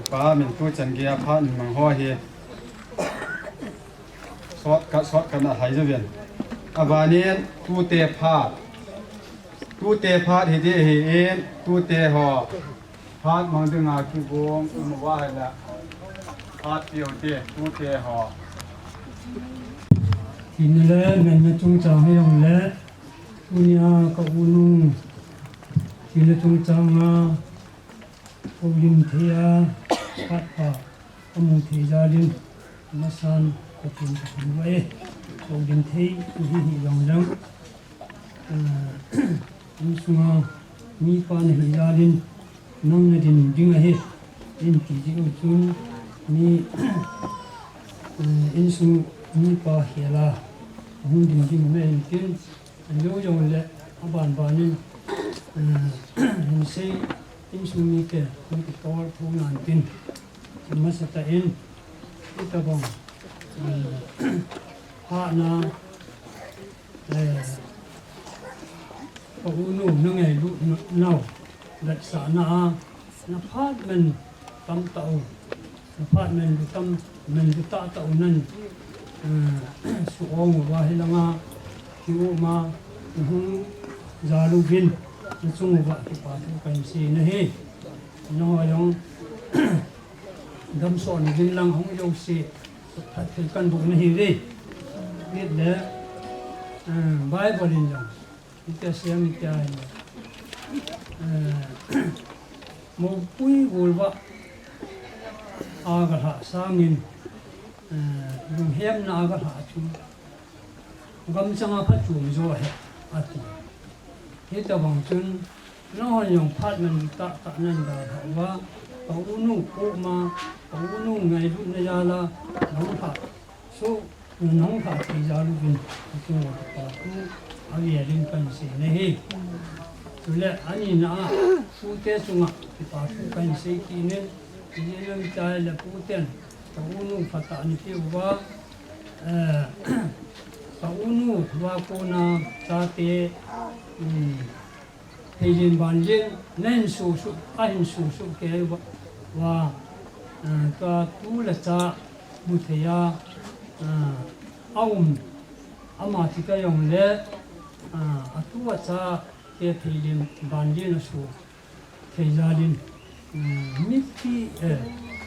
Pa min tu chan geiya phat min mang ho hi. Shortcut, shortcut na hai jouvin. Abanin tute phat. Tute phat hiti ahin, tute ho. Phat mang dinga kigong, um uva ahile. Phat piu te, tute ho. Thina le, ngenna chungchang hijongle, tunia ka u nung, thina chungchang a, ka u lim thei a, phat pha, ka mu thei jal in, Masan Pathen kathangvah e, kidin thei, hihi jong jong. Ah, insunga mipa nahi jal in, nang nadin ding ahi, in ti jeh u chun, mi, eh, insung mipa khel a, hung ding ding na hin tin, Ajo jong le, aban ban in, eh, hinsei, insung mite, hung kitol tho nan tin. Masa tah in, hitabang, eh, hahna, eh, ka u nu, na ngailut nau, vetsahna a, na phat man tam tah u, na phat man lu tam, man lu tah tah u nan, eh, su ong uva hilanga, ki u ma, hung jal uvin, na chung uva kipa thu kahin sei nahi. Nangho jong, dam sot uvin lang hung jouse, phatthei kahin boh nahi ve. Nit le, eh, Bible in jong, Hitia siam hitia hi. Eh, mopui golvah a galhah sangin, eh, lunghemna a galhah chu gamchang a phatchom jo ahi, ati. Hitabang chun, nahon jong phat man tah tah nan dalhah uva, ka u nu koma, ka u nu ngailutna jal a, nahung lhah So, nahung lhah thei jal uvin, ati uva kipa thu avel in kahin sei nahi. Chule, anina a, pute chunga kipa thu kahin sei kit in, ijeh inem itile puten, ka u nu phatah napeh uva, eh, ka u nu uva kona chate, um, Pheilen vanlen, nahin susuh, ahin susuh kei uva, uva, eh, tua tu le cha mu thei a, eh, aum, ama thi ta jongle, eh, atu acha te pheilen vanlen asuh thei jal in, eh, mipi, eh,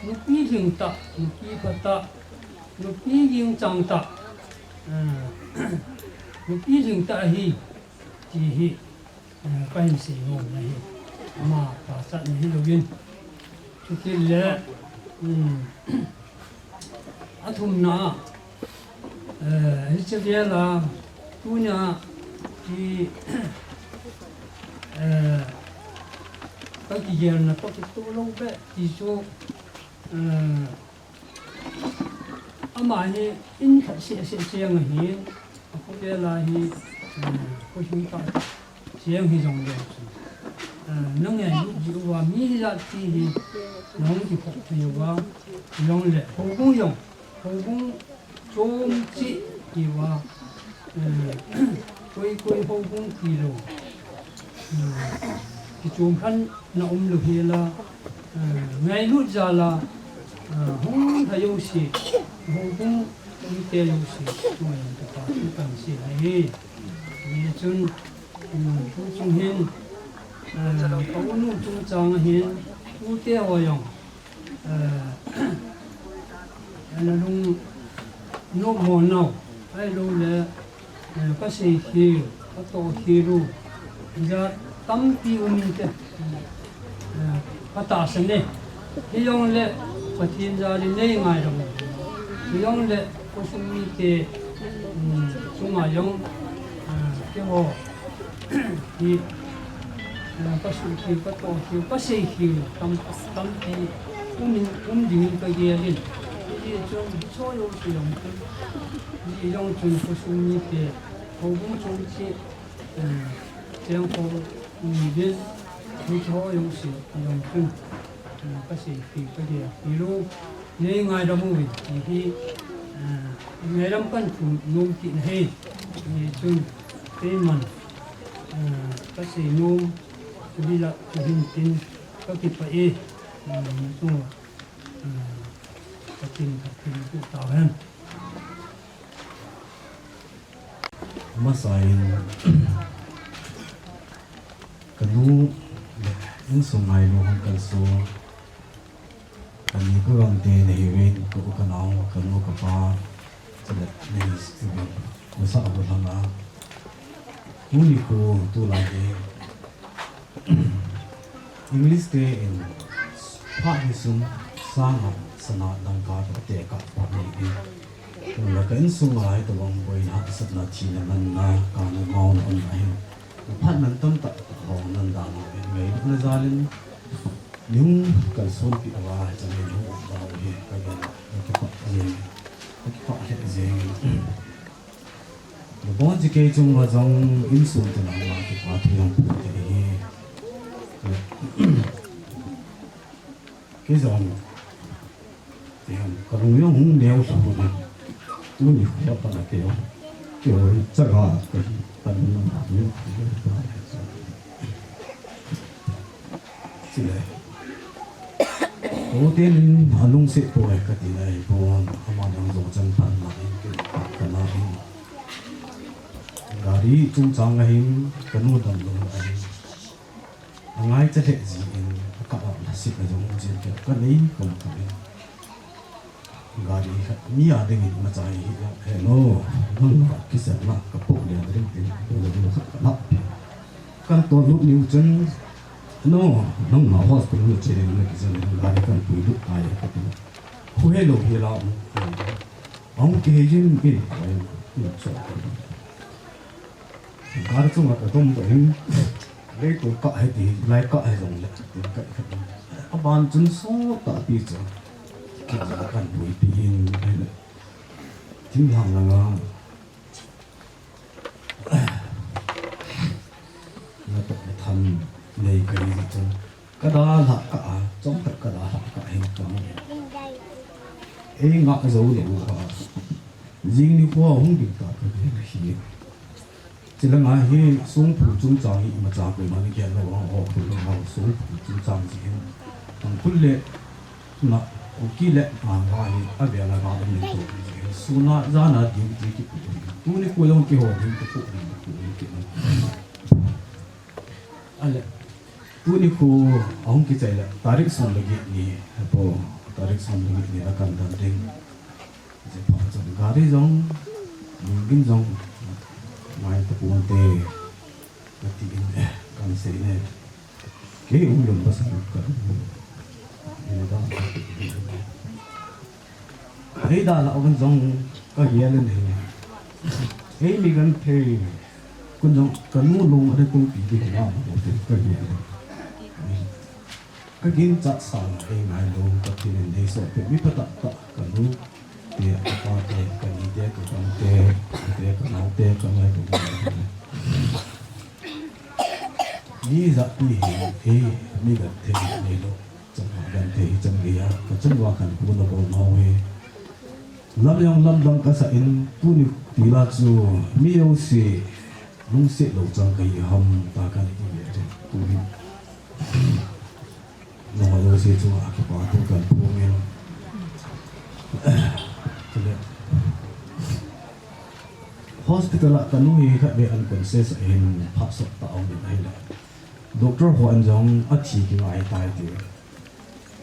nupi lhingtah, nupi phatah, nupi gingchangtah, eh, nupi lhingtah ahi, ti hi. Eh, kahin sei nom nahi. Ama pachatna hilouvin. Chutile, um, athumna, eh, hiche vela, tunia, hi, eh, kakigelna toh kitoh lou beh, ti chu, eh, Ama hi in khat seh seh cheng ahin, akhovel a hi, eh, khosung tah cheng hijongle chun, eh, nangailut jeh uva mi hijat ti hi nahung kikhop thei uva, hijongle houbung jong, houbung chom cheh hiuva, eh, koi koi houbung tilou, eh, kichom khen na umlou hela, eh, ngailut jal a, eh, hung lha jouse, houbung mite jouse, chunga jong kipa thu kahin sei ahi. Hijeh chun, um, tuchung hin, eh, ka u nu chungchang a hin, tute ho jong, eh, ana lung nopmo nau, ahiloule, eh, kasei khel, katoh khel u, jat tampi um inte, eh, katahsan e. Hijongle, Pathen jal in nei ngaidam u. Hijongle, khosung mite, um, chunga jong, eh, keiho, Hi, eh, kasuh khel, katoh khel, kasei khel, tam, tampi um in, um ding in kagel in. Hijeh chun, hicheho jouse jong chun, hijeh jong chun, khosung mite, houbung chom cheh, eh, cheng ho, um, uvin, hicheho jouse jong chun, eh, kasei khel, kagel khel u. Nei ngaidam uvin, ti hi, eh, ngaidam kahin thum nom kit nahi, hijeh chun, keiman, eh, kasei nom, tubila, tuhin tin, kakipah e, eh, nachung, eh, Pathen, Pathen pu tahen. Masa in, kanu le insung ngailu hung kalson, kani kagangte nahiuvin, ka u kanao, kanu kapa, chule nahiuvin, nasa abu lhanga. Tuni khu tulai hi, English te in phat hi sum, Sanga sana dangka ka tekah pa ni in. Tun la ka insung a hitobang boina, hahsatna, thina, natna, kana mauna um ahin. Phat man tamtah hung nan dan a ngailutna jal in, nung kalsonpi uva, hiche nung um dan hi ka gel a, ka kipah jeng, ka kipah lheh jeng. Nabon ji kei chunga jong insung te nang la kipa thu jong pu te hi. Kei jong, kei jong, ka lung jong hung neo sa pu ni. Tuni kho pa na kei jong, kei jong chaga ka hi, ka lung jong hung neo. Chule. Ko tin alungset poi kati nai pon, ama dang jo chan pan na in, kei ka na in. Gari chungchang ahin, ka nu damlou ahin. Angaicha lheh jin, akah a lhasetna jong jin kei ka nei kom kom in. Gari khat mi a dingin machai hi la, "Hello, nang la kisan la ka po le ding tin, po le ding khat ka lap." Kan to lut niu chun, "No, nang la hospital le che ding na kisan le gari kan pui lut ai," ka ti. "Khu hello hi la, um, um, um, ki he jin in, ai, um, so." Gari chunga ka dom doh in, leitung kah hi ti, lai kah hi jong le, tin ka, ka dom. Aban chun sot tahpi chu, kei jong kan buipi in, ahile, thinglhang langa, natoh natham nei ka hi chun, ka dalha kah a, chomkhat ka dalha kah hin ka mu. Ei ngah jou lou uva, jing nikho hung ding ta ka hi. Chulanga hi songphu chungchang hi imacha koiman gel lou a, ho khu lou a, songphu chungchang ji hin. Tangkhul le na, Kuki le Naga hi avel a ga ding to ji hin. Suna jana duty kipu hin. Tuni kho jong keiho duty kipu hin, kipu hin, kipu hin. Ale, tuni kho ahung kichai le, tarik som le get ni, hepo, tarik som le get ni la kan dan ding. Hiche phat chun gari jong, lungding jong, ngai ta ponte, kati in, eh, kan sei ne. Kei um lum pasal ka, ina da, ei dalha uvin jong ka gel in ahi. Ei mi genthei, kun jong ka nu lung a dei kong pi ding ahi, ka gel in. Ka ginchat sanga ei ngailou Pathen in eisol peh mi phatah tah ka nu te, ka pa te, ka ni te, ka gam te, ka te, ka nao te, ka ngailou. Mi jat pi hi, ei, mi genthei neilou. Chang ha genthei hi chang geiya, ka chunga khankho na bol nau hi. Lam jong lamdang kasa in tuni tila chu mi jouse lungset lou chang kahi ham tia kana ti ve. Tuni nangho jouse chunga kipa thu kahin phong in. Chule hospital a kanu hi khatvei unconscious ahin phat sot tah a um in ahile. Doctor hon jong athi kingai tai ati.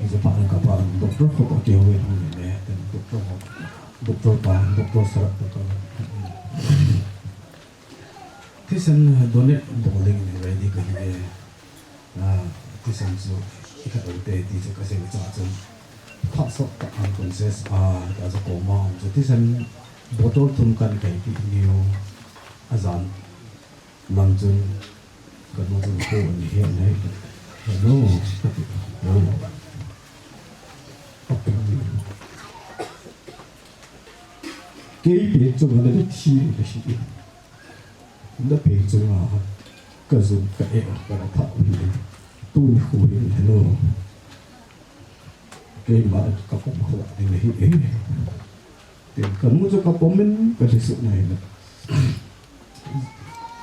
Hiche phat in kapa doctor ho toh kihou in hung in le, then doctor ho, doctor pa, doctor Sarat toh ka. Thisan donate bol ding in ready kahi e. Ah, thisan chu ikhat u te ti chu kasei cha chun. Phat sot tah unconscious a, ta chu coma a um chu thisan bottle thum kahin kaipi niu. Ajan lang chun Ka nu chun ko ani he nai. Hello, kati. Hello. Kei pen chunga na thi na hi. Na pen chunga ka jun ka e ka na tha hi. Tuni khu hi hello. Keima ka pom kho ding hi. Tin, ka nu chu ka pom in ka thisuh nai le.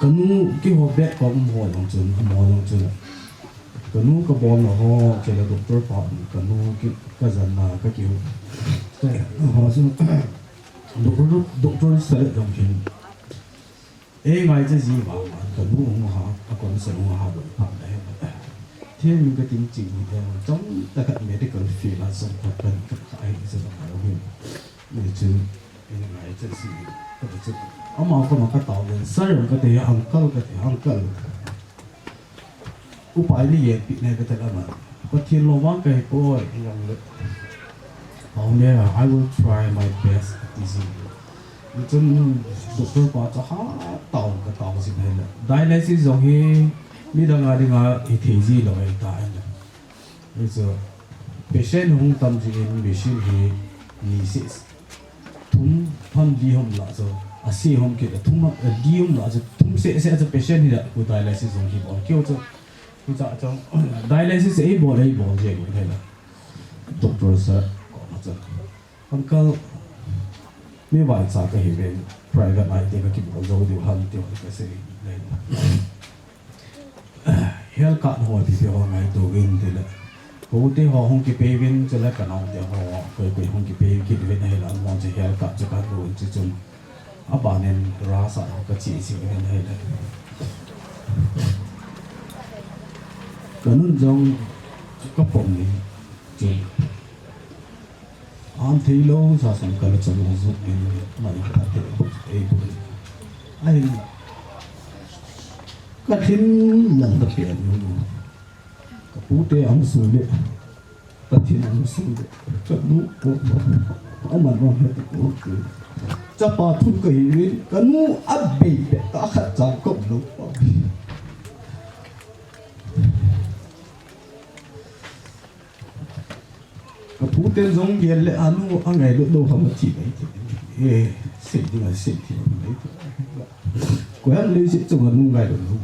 Ka nu kihou beh ka um ho jong chun, um ho jong chun. Ka nu ka bolna ho, chule doctor pa, ka nu ki, ka janna, ka kihou. Ka ho chu, doctor, doctor Sarat jong hin. Ei ngaicha ji vang a, ka nu hung ha, a concern hung ha bol phat le. Thil min ka ting ching hi te, chomkhat medical field a chomkhat kan ka ka ai se ba ka hin. Ni chu, ei ngaicha ji, ka chu. Ama koma ka tao le, sir ka ti, uncle ka ti, uncle. Upai nei yen pi nei ka ti ama. Pathen lom vang ka hi poi, ei ang le. Amen. I will try my best, ati jin. Hichun doctor pa chu hatah a katao jin ahile. Dialysis jong hi midang a dinga hithei ji lou ahitai. Hichu patient hung tam jing in machine hi ni seh thum ham li ham lah chu, ase ham kit a thum ham, li ham lah chu, thum seh seh chu patient hi lah khu dialysis jong hi bol keu chu. Hicha chu dialysis eibol, eibol jeng u ahile. Doctor sa koma chu, "Uncle, mi vaicha kahiuve, private a iti kakibol jou diu ham?" ti ho kasei le, "Health card ho ipi ipi ho ngaito uvin," tile, "Ka u te ho hung kipei uvin, chule ka nao te ho koi koi hung kipei kit uvin ahile, amaho chu health card chu kahin lo uvin," chuchun aban in rush a kache jing uvin ahile. Ka nun jong kapom in, chun Aum theilou sa sang kala chang a jong in mai khat te ei bol. Ahin ka thim lang ka pian u. Ka pu te angsung le, Pathen angsung le, ka nu ko, aman ahe ko. Chapa thu kahiuvin, ka nu abei be ta khat cha ko lou. Ka pu te jong gel le anu angailut lou ham ati mai ti. Eh, sei ding a sei ti mai ti. Ko ham le sei chunga nu ngailut lou.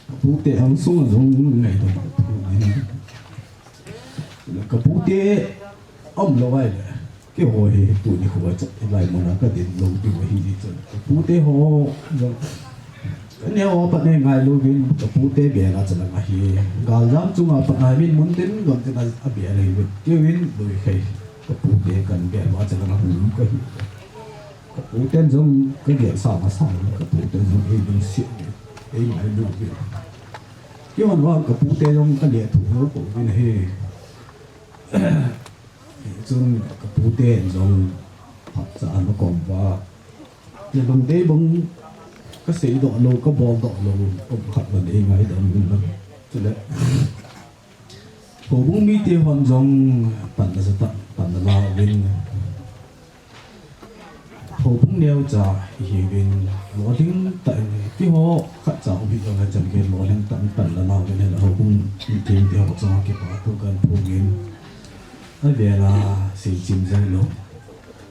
Ka pu te angsung a jong ngailut lou. Ka pu te aum lou ahile. Keiho hi tuni kho a chat lai muna ka din lou diu ahi chun. Ka pu te ho, ka neo ho pat nei ngailu vin, ka pu te bel a chalang ahi. Galjam chunga pat a min mun tin, gam tin a, abel ahi vin. Kei vin, lui khai. Ka pu te kan bel a chalang ahi, ka hi. Ka pu ten jong ka gel sa ma sa, ka pu ten jong ei lungset, ei ngailu vin. Kei hon vang ka pu te jong ka le thu ho ko vin ahi. Chun ka pu te jong phatcha ana kom uva. Nalungdei bang ka seidoh lou, ka boldoh lou, kom khat man ei ngaidam uvin lang. Chule houbung mite hon jong pan ana ja ta, pan ana la uvin. Houbung neocha ihiuvin, lolhing tah in, keiho khatcha um hi jong le chan gei lolhing tah in pan ana la uvin, houbung mite ho chunga kipa thu kahin phong in. Avel a seichim jong lou,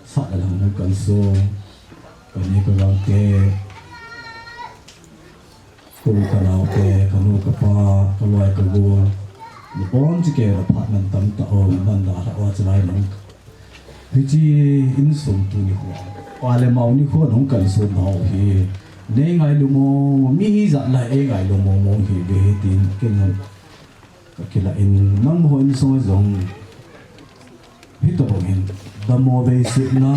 sah le lhang hung kalson, ka ni ka gam te, ka u ka nao te, ka nu ka pa, ka loi ka gol, nabonchauva phat man tam tah ho, man dalha ho chulai lang. Hiche insung tuni kho, pa le mao nikho nahung kalson nau hi, nei ngailu mo, mi hijat lai ei ngailu mo mo hi ve hi tin, ken jong ka kilah in, nangho insung a jong hitobang in, dammo veisetna,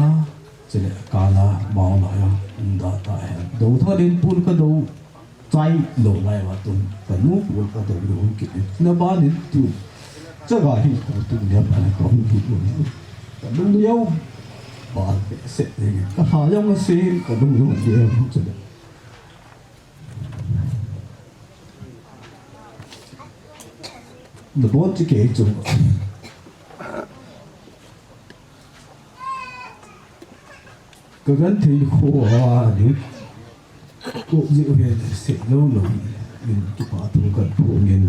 chule kana maona jong um da tahen. Dou tha din pun ka dou chai lou lai uva tun, ka nu pun ka dou lou kit in. Na ban in tu, chaga hi ko tu nia ban ka hung tu tu. Ka lung neo ban behseh in, ka lha jong ase, ka lung jong neo chule. Nabonchauva chu. Ka genthei kho a ni. Ko ji u hen sei lou lou. In kipa thu kahin phong in.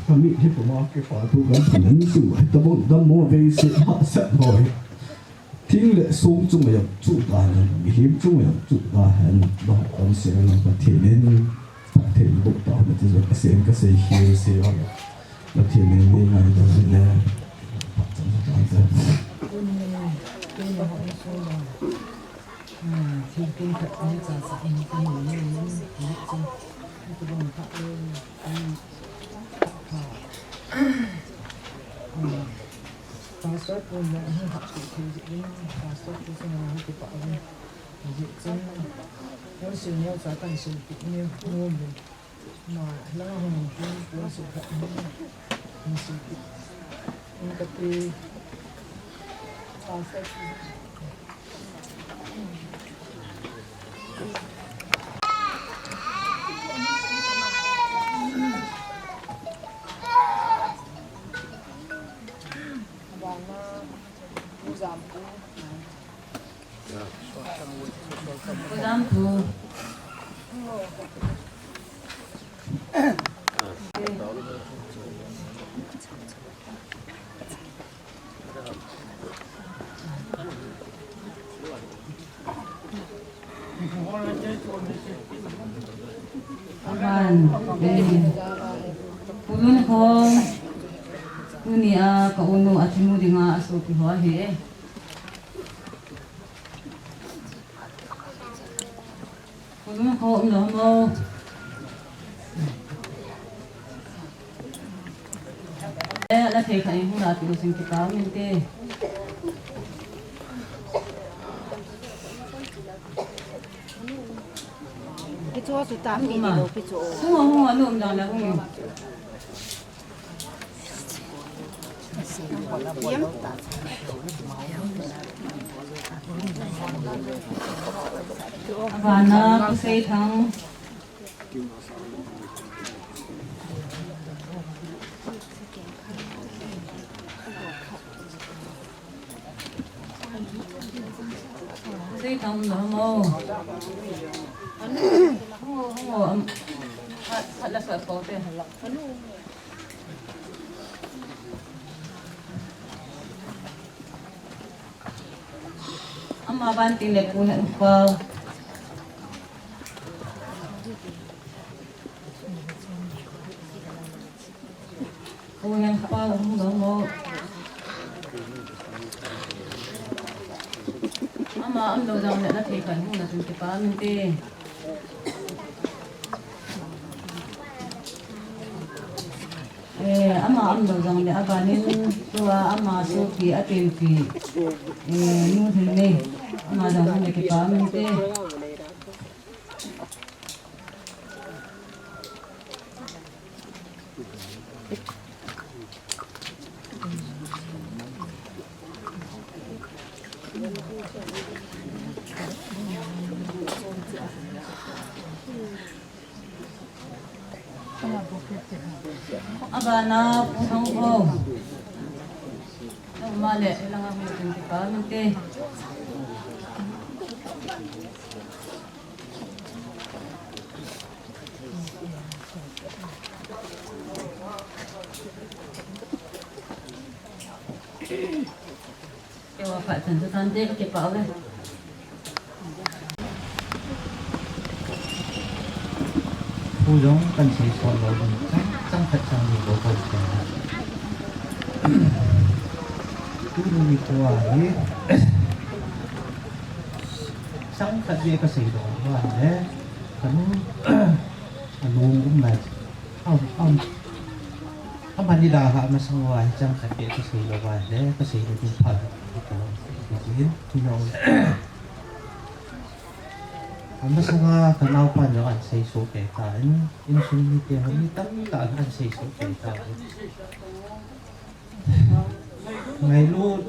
Ka mit hi koma kipa thu kahin phong in chu. Tabang dammo veiset hahsat ho hi. Thing le song chunga jong chu tahen, mihem chunga jong chu tahen, ba kon se na Pathen in, Pathen bo ta na ti jong ka sei, ka sei hi sei a. Pathen in nei ngaidam le. Thingpin khat ni cha cha in ka ni ni ni ni chu. Tabang khat le. Pastor pu le hung hah tu thei jeh in, pastor pu chunga hung kipah uvin. Hijeh chun, hung sil neo cha kan sil kit neo, neo le. Ma, lang hung kin, pu sil khat neo, hung sil kit. Hung kati, pastor pu. Kuzam thu. Aban, eh, Pu Lunkhom, tunia ka unu athinu dinga asopi ho ahi e. Pu Lunkhom, umlou ham o? Eh, la thei khat in hung lapi u chun kipa um inte. Kicho chu tam ni lo kicho. Hung o, hung o, anu um dan la hung. Abana, Pu Seithang. Seithang, umlou ham o? Hung o, hung o, am, khat, khat la sa ko te. Ama ban tin le Pu Henkhoupao. Pu Henkhoupao, umlou ham o? Ama umlou jongle la thei khat hung na chun kipa um inte. Eh, ama umlou jongle abanin tua ama sopi apenpi, eh, Nu Lhingmei, ama jong hung le kipa um inte. Abana Pu Thangkhom. Nangma le langa hung tin kipa um inte. Keiho phat chan chu tante ka kipah uve. Thu jong kan sei sot lou ding, chang, chang khat chang ni bou bou te. Tuni nikho a hi, chang khat beh ka sei lou va le, ka nu, alung um lai. Am, am. Aman nidang a masang uva hi chang khat beh ka sei lou va le, ka sei lou ding pha. Ka lou, ka lou. Amasanga ka naopan jong ahin seisoh kei tan, insung mite ho mi tamtah in ahin seisoh kei tan. Ngailut,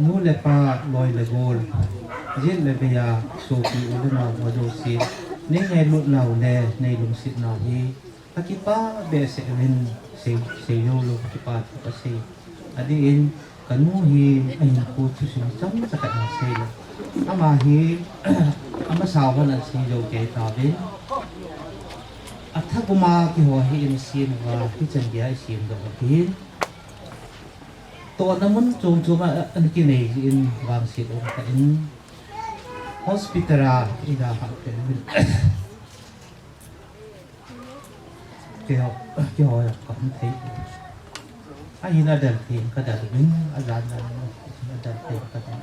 nu le pa, loi le gol, jet le bei a, sopi u le nao ho jouse, nei ngailut nau le nei lungset nau hi, ka kipah behseh uvin, sei, sei joulou, ka kipah thu ka sei. Adeh in, ka nu hi ahinkho thusim chomcha khat ahin sei le. Ama hi, amasa uva ahin sei jou kei tauvin. Athagum a keiho hi in sem uva, hichan geiya i sem doh u ahin. Tohna mun chom chom a, ana kinei jeh in vangset um tah in. Hospital a, i da ha pen. Keiho, keiho jong ka um thei. Ahin adel thei, ka del uvin, ajan jan, adel thei, ka del.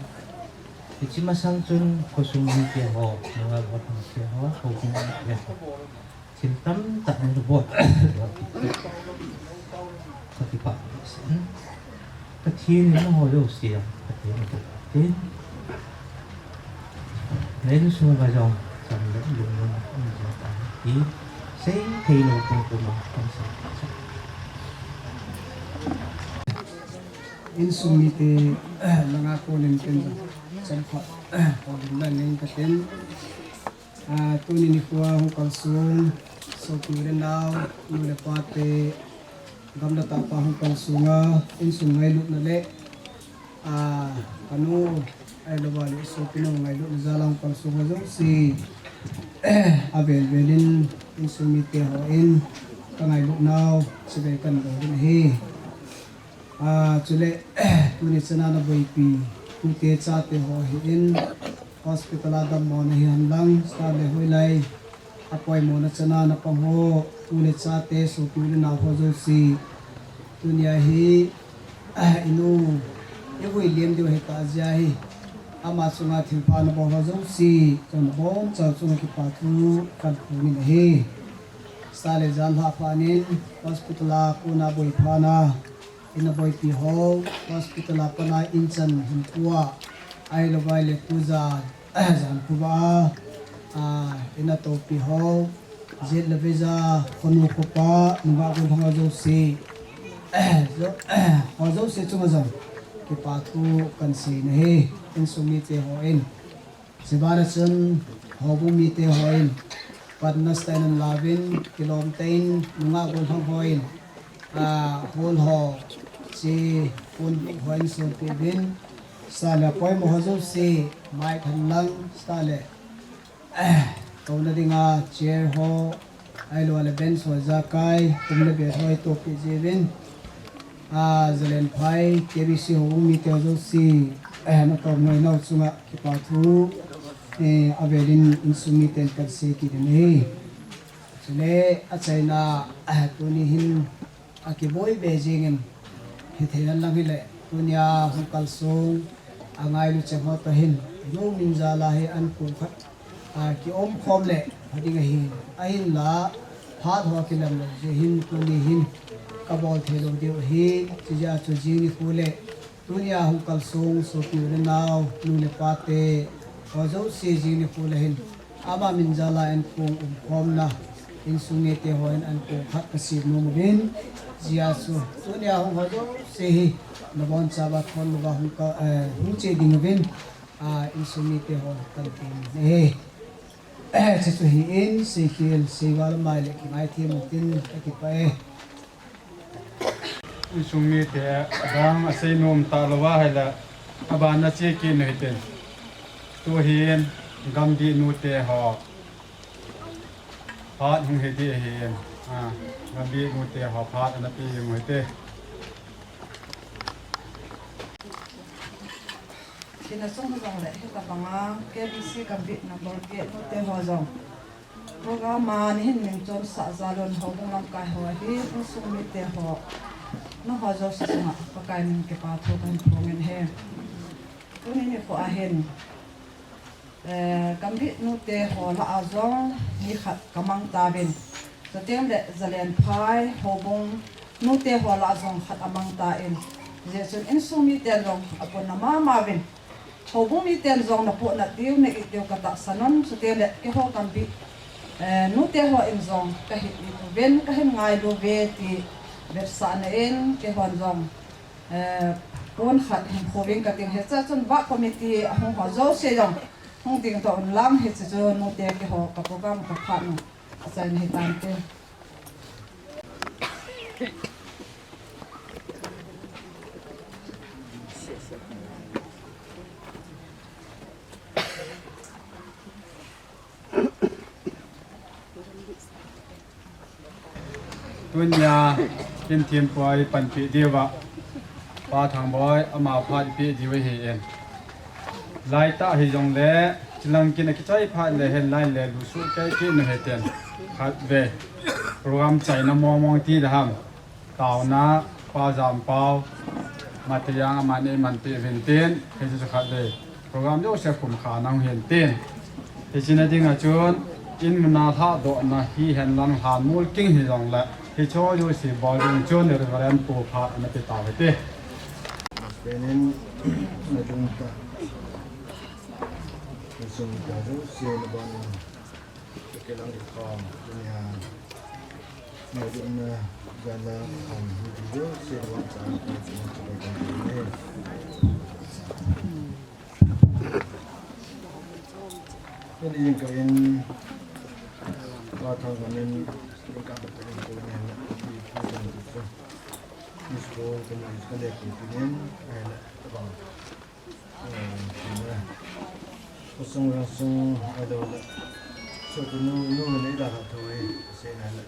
Hiche masang chun, khosung mite ho, nunga bol mite ho, houbung mite ho. Thil tamtah in bol. Ka kipah. Pathen in nangho jouse jong, Pathen in nangho tin. Na insung uva jong, cham le lungmon um jing tah in, sei thei lou pum pum a, kan sei. Insung mite, langa konin ken jong, chomkhat, konin na ning katin. Ah, tuni nikho a hung kalsong, sopi u le nao, nu le pa te, gam le tahpa hung kalsong a, insung ngailutna le, ah, ka nu, Ahilou vale, sopi nau ngailutna jal a hung kalsong ho jouse, avel vel in insung mite hon kangailut nau chibai kahin bol in ahi. Ah, chule, tuni chan a naboipi tute chate ho hi in hospital a dammo na hihen lang, chule hoilai apoimo na chan a napang ho, tu le chate, sopi u le nao ho jouse, tunia hi, ah, inu, ivui liam diu ahi tah jeh a hi, ama chunga thilpha nabol ho jouse, chun nabonchauva chunga kipa thu kahin phong in ahi. Chule jan lhah phat in hospital a kona boi phat na, ina boipi ho, hospital a pat a in chan hin pua, ahilou vale tujan, jan pua a, a, ina topi ho, jet le veja, khonu khopa, nungah gollhang ho jouse, jo-, ho jouse chunga jong kipa thu kahin sei in ahi, insung mite hon. Chubana chun houbung mite hon patna style in lauvin, kilom tah in nungah gollhang hon, ah, hall ho, chi, pon hon sonpeh uvin, chule apoimo ho jouse, mic hen lang, chule, kouna dinga chair ho, ahilou le bench ho ijakai, kum le bed ho itohpeh jiuvin. Ah, Zalen phai, K B C houbung mite ho jouse, eh, natom ngai nau chunga kipa thu, eh, avel in insung miten kahin sei kit in ahi. Chule, achaina, eh, tuni hin, akiboi be jing in, hithei hen lang hile, tunia hung kalsong, angailu cheng ho toh hin, nu min jal a hi ankong khat, a, kiom khom le, pha ding ahi, ahinla, phat ho kilam lou jeh hin, tuni hin, kabol thei lou diu ahi, chujeh a chu jing nikho le, tunia hung kalsong, sopi u le nao, nu le pate, ho jouse jing nikho le hin, ama min jal a ankong umkhomna, insung mite hon ankong khat kasem nom uvin, chujeh a chu, tunia hung ho jouse hi, nabonchauva thon louva hung ka, eh, hung che ding uvin, ah, insung mite hon kahin tem in ahi. Eh, chuchu hi in, seikhel, seival mai le kingaithem u tin, kakipah e. Insung mite, adang asei nom talou ahile, aban a che kit nu hite. Tu hin, Gambih nute ho phat hung hi ding ahin, ah, Gambih nute ho phat ana pe jing u hite. Thina chung ho jong le, hitabanga K B C Gambih number eight nute ho jong program a nahin ningchonsah jal un, houbung lamkai ho ahi, insung mite ho, nangho jouse chunga Pakai min kipa thu kahin phong in ahi. Tuni nikho a hin, eh, Gambih nute ho lah a jong mi khat kamang tauvin. Chuteng le Zalen phai houbung nute ho lah a jong khat amang tan. Hijeh chun insung miten jong apohna mama uvin. Houbung miten jong napohna diu, na-it diu katahsan un, chuteng le keiho Gambih, eh, nute hon jong kahin it uvin, kahin ngailu uve ti vetsahna in, keihon jong, eh, pon khat hin khoving kating, hichea chun vah committee ahung ho jouse jong hung ding toh un lang, hiche chu nute keiho ka program kaphat u achaina hitante. Tunia, in thempu a ipanpi diuva, Pa Thangboi, ama phat ipi diu ahi in. Laitah hijongle, chilang kin akichai phat le hin line le lusuh kei kit nu hiten. Khatvei. Program chaina mong mong ti daham. Taona, Pa Jampao, Matayang amani manpi vintin, hichu khatvei. Program jouse kumkha nang hintin. Hiche na dinga chun, in muna lhadohna hihen lang lhan mol king hijongle, hiche jouse bol ding chun Reverend Pu phat ana pe tau hite. Penin, na dungta. Insung mite jouse na bana. Kelang kham, dunia. Na dungna, jala kham, jouse na bana, Ini jingkah in, Pa Thangboi in, jingkah in, Miss Paul, kami, kami, kami, kami, Khosung Rangsung adola. Sotinu, nu nei da ha thoi, sei na la.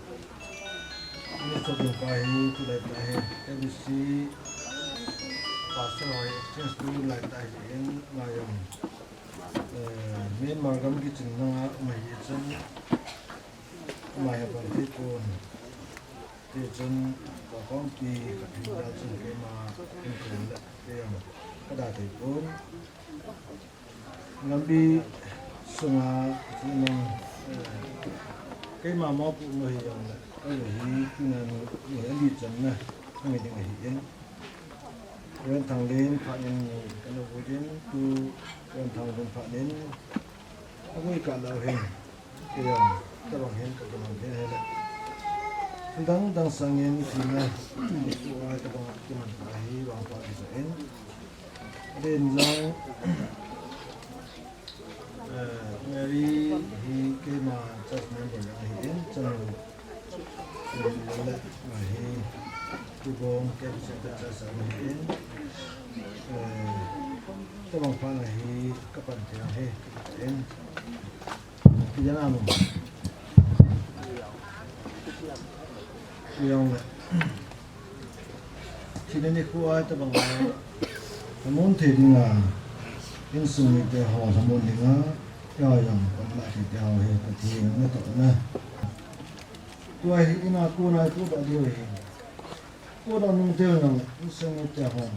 Ni sotinu pa hi, tulai ta hi, K B C, pastor hoi, exchange tu lai ta hi, in, ngaiyin. Eh, Myanmar gam kichin nanga, mai chin, mai ha bang ti kun. Tichun, ka kongpi ka thei da chun keima, in kun le, kei jong, ka da thei pon. Lampi sunga, chun, eh, keima mopo nu hi jong le, ka nu hi, tuna nu, nu hi ali chan na, ka mi ding ahi in. Ren Thang Lin phat in, ka nu vui din, tu, Ren Thang Lin phat in, ka vui ka lau hin. Kei jong, tabang hin ka kiman thei hile. Dang dang sangin tina, tua tabang kiman thei hi vang pa kisa in. Din jong, eh, Mary hi keima church member jong ahi in, chanu, chanu le, ahi, Tubong, K B C church ahi in. Eh, tabang pa ahi, kapan thei hi, in. Ti jana mo. Ti jong le. Thina nikho a tabang a. Amun thei dinga. Insung mite ho amun dinga. Tia jong, patna thei te ho hi, Pathen natoh na. Tua hi ina kona i pu ta diu hi. Pu ta nung te jong, insung mite ho.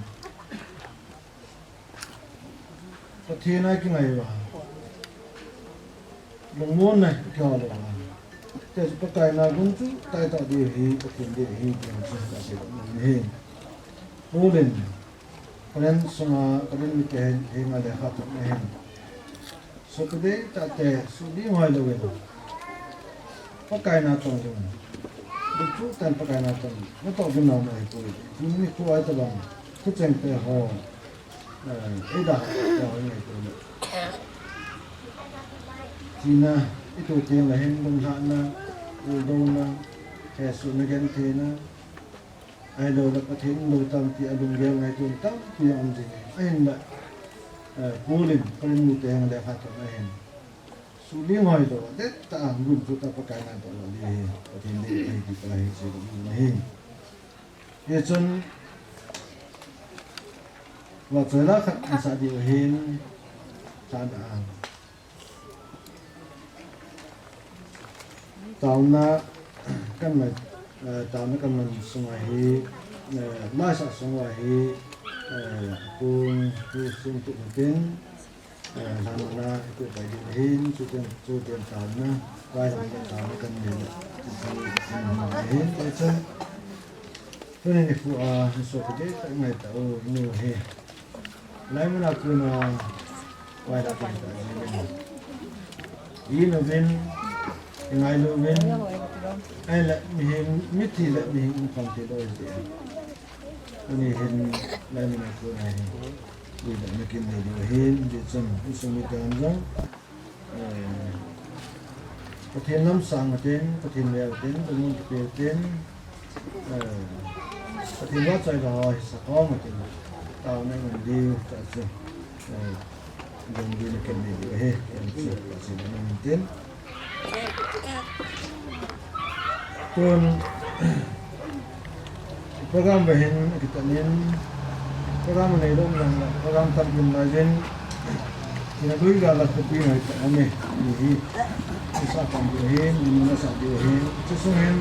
Pathen a kingai uva. Lungmonna kihol uva. Tia chu Pakai na gunchu tah tah ding hi, Pathen ding hi, ti chu ka sei nom hi. Paul in, Corinth sunga, Corinth mite henga lekha thot na hin. Sopi ding tah te, suhling hoi louvin. Pakai na tong jing. Gunchu tah in Pakai na tong. Natoh jing nau mai poi. Tuni nikho a tabang. Thucheng te ho. Eh, eida, eida ho ngai poi. Tina, itu teng la hin lunglhahna, uldona, hesohna gentheina. Ahilou le Pathen in lou tam ti a lunggel ngaito tampi aum jing e. Ahinla, eh, Paul in Corinth mite henga lekha thot na hin. Suhling hoi lou, det tah a gunchu tah Pakai na tong lou ding hi. Pathen ding hi ti pa hi sei ding ahi. Hichun, vachoi la khat in sa diu hin, tana. Taona kan man, eh, taona kan man sunga hi, eh, maisah sunga hi, eh, kong hi sung tu tin, eh, lama na tu pai din hin, tu tin, tu tin taona, vai lama taona kan man, tu tin, tu tin hin, tu tin. Tuni nikho a, sopi ding tah ngai tau, nu hi. Laimun a kona, vai la kona ta jing in. I louvin, i ngai louvin. Ahile, mihem, mithi le mihem um khom thei lou jeh. Tuni hin, laimun a kona hin. Vui le na kin nei diu hin, di chun, insung mite jong. Eh, Pathen lam sang utin, Pathen veu tin, lungmon kipe utin, eh, Pathen vahchoi la ho hi sa khom utin, taona i man diu, tah chu, eh, lungdei na kin nei diu ahi, tah chu, tah chu, na man tin. Tun, Program ve hin akitan in, program anei lou um jong le, program tampi um lai jin, ina lui gal a khopi ngai ta ame, ni hi, ni sa tam diu hin, ni na sa diu hin, chu sung hin,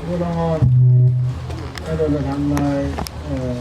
go long on, hello la ham lai, eh,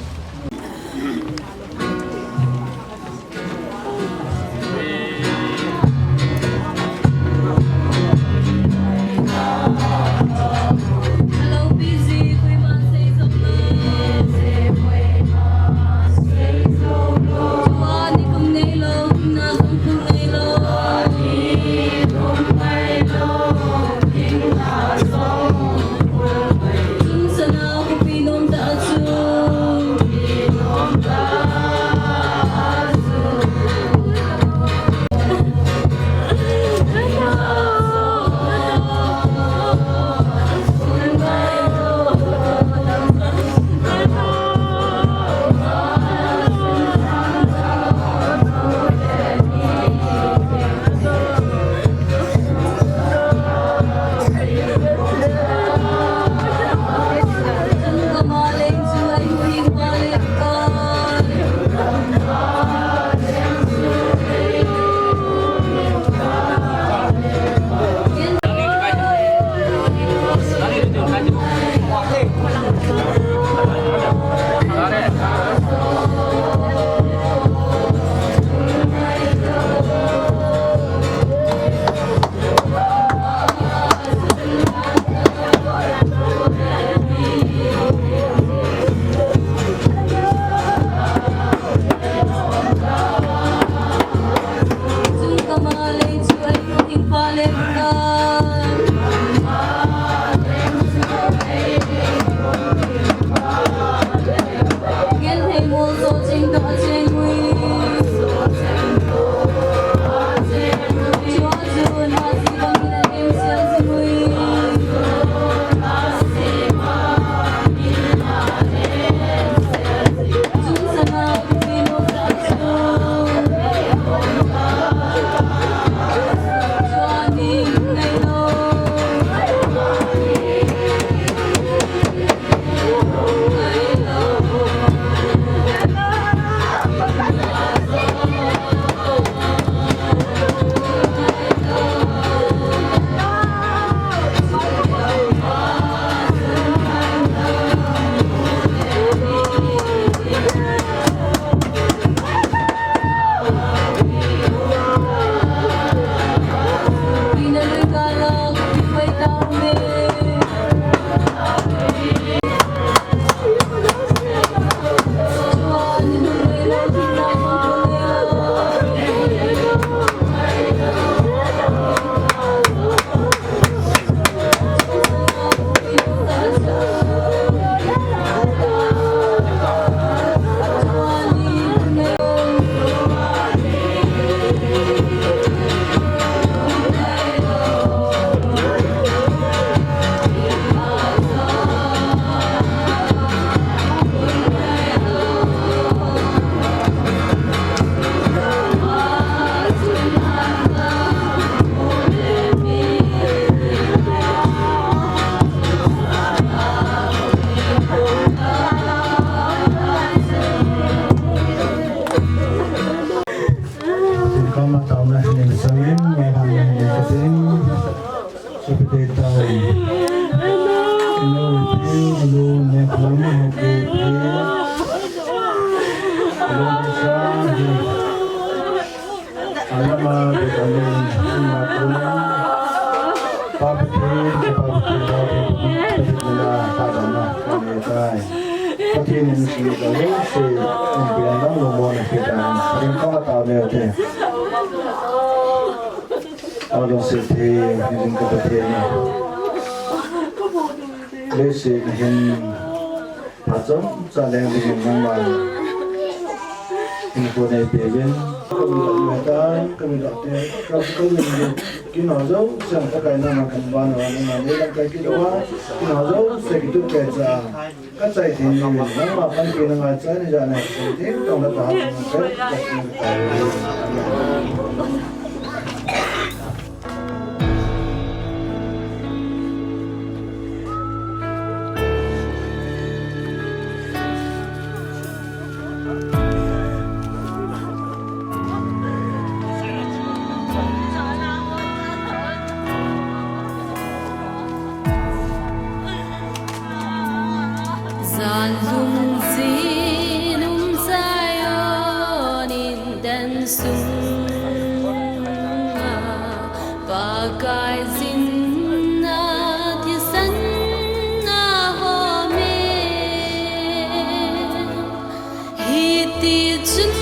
Kama tauna ni sangin, ni hang ni kating. Supite tau. Ino pi, alo ne kama hoke pi. Alo sa. Alama, Bethlehem, Matthew, Baptist, Baptist, Baptist, Baptist, Pathian in sing ka le se, in pian dang lo mo na ke ta, rin ka ta le te. Alo se te, in ka Pathian. Le se hin. Phat chomcha leng dingin nangma hinkho neipeuvin. Ka mi lah te, ka mi lah te, ka, ka mi lah te. Keiho jouse Pakai nangma kahin vannoi uva, nangma neilam kai kit uva. Keiho jouse kitup peh cha. Ka chai thei ni, nangma panpina ngaicha ni, jana thei, tong la ta ha, ka, ka, ka, ka. Jan lungset um Zion in dan sunga, Pakai jinna thisan a home. Hiti chun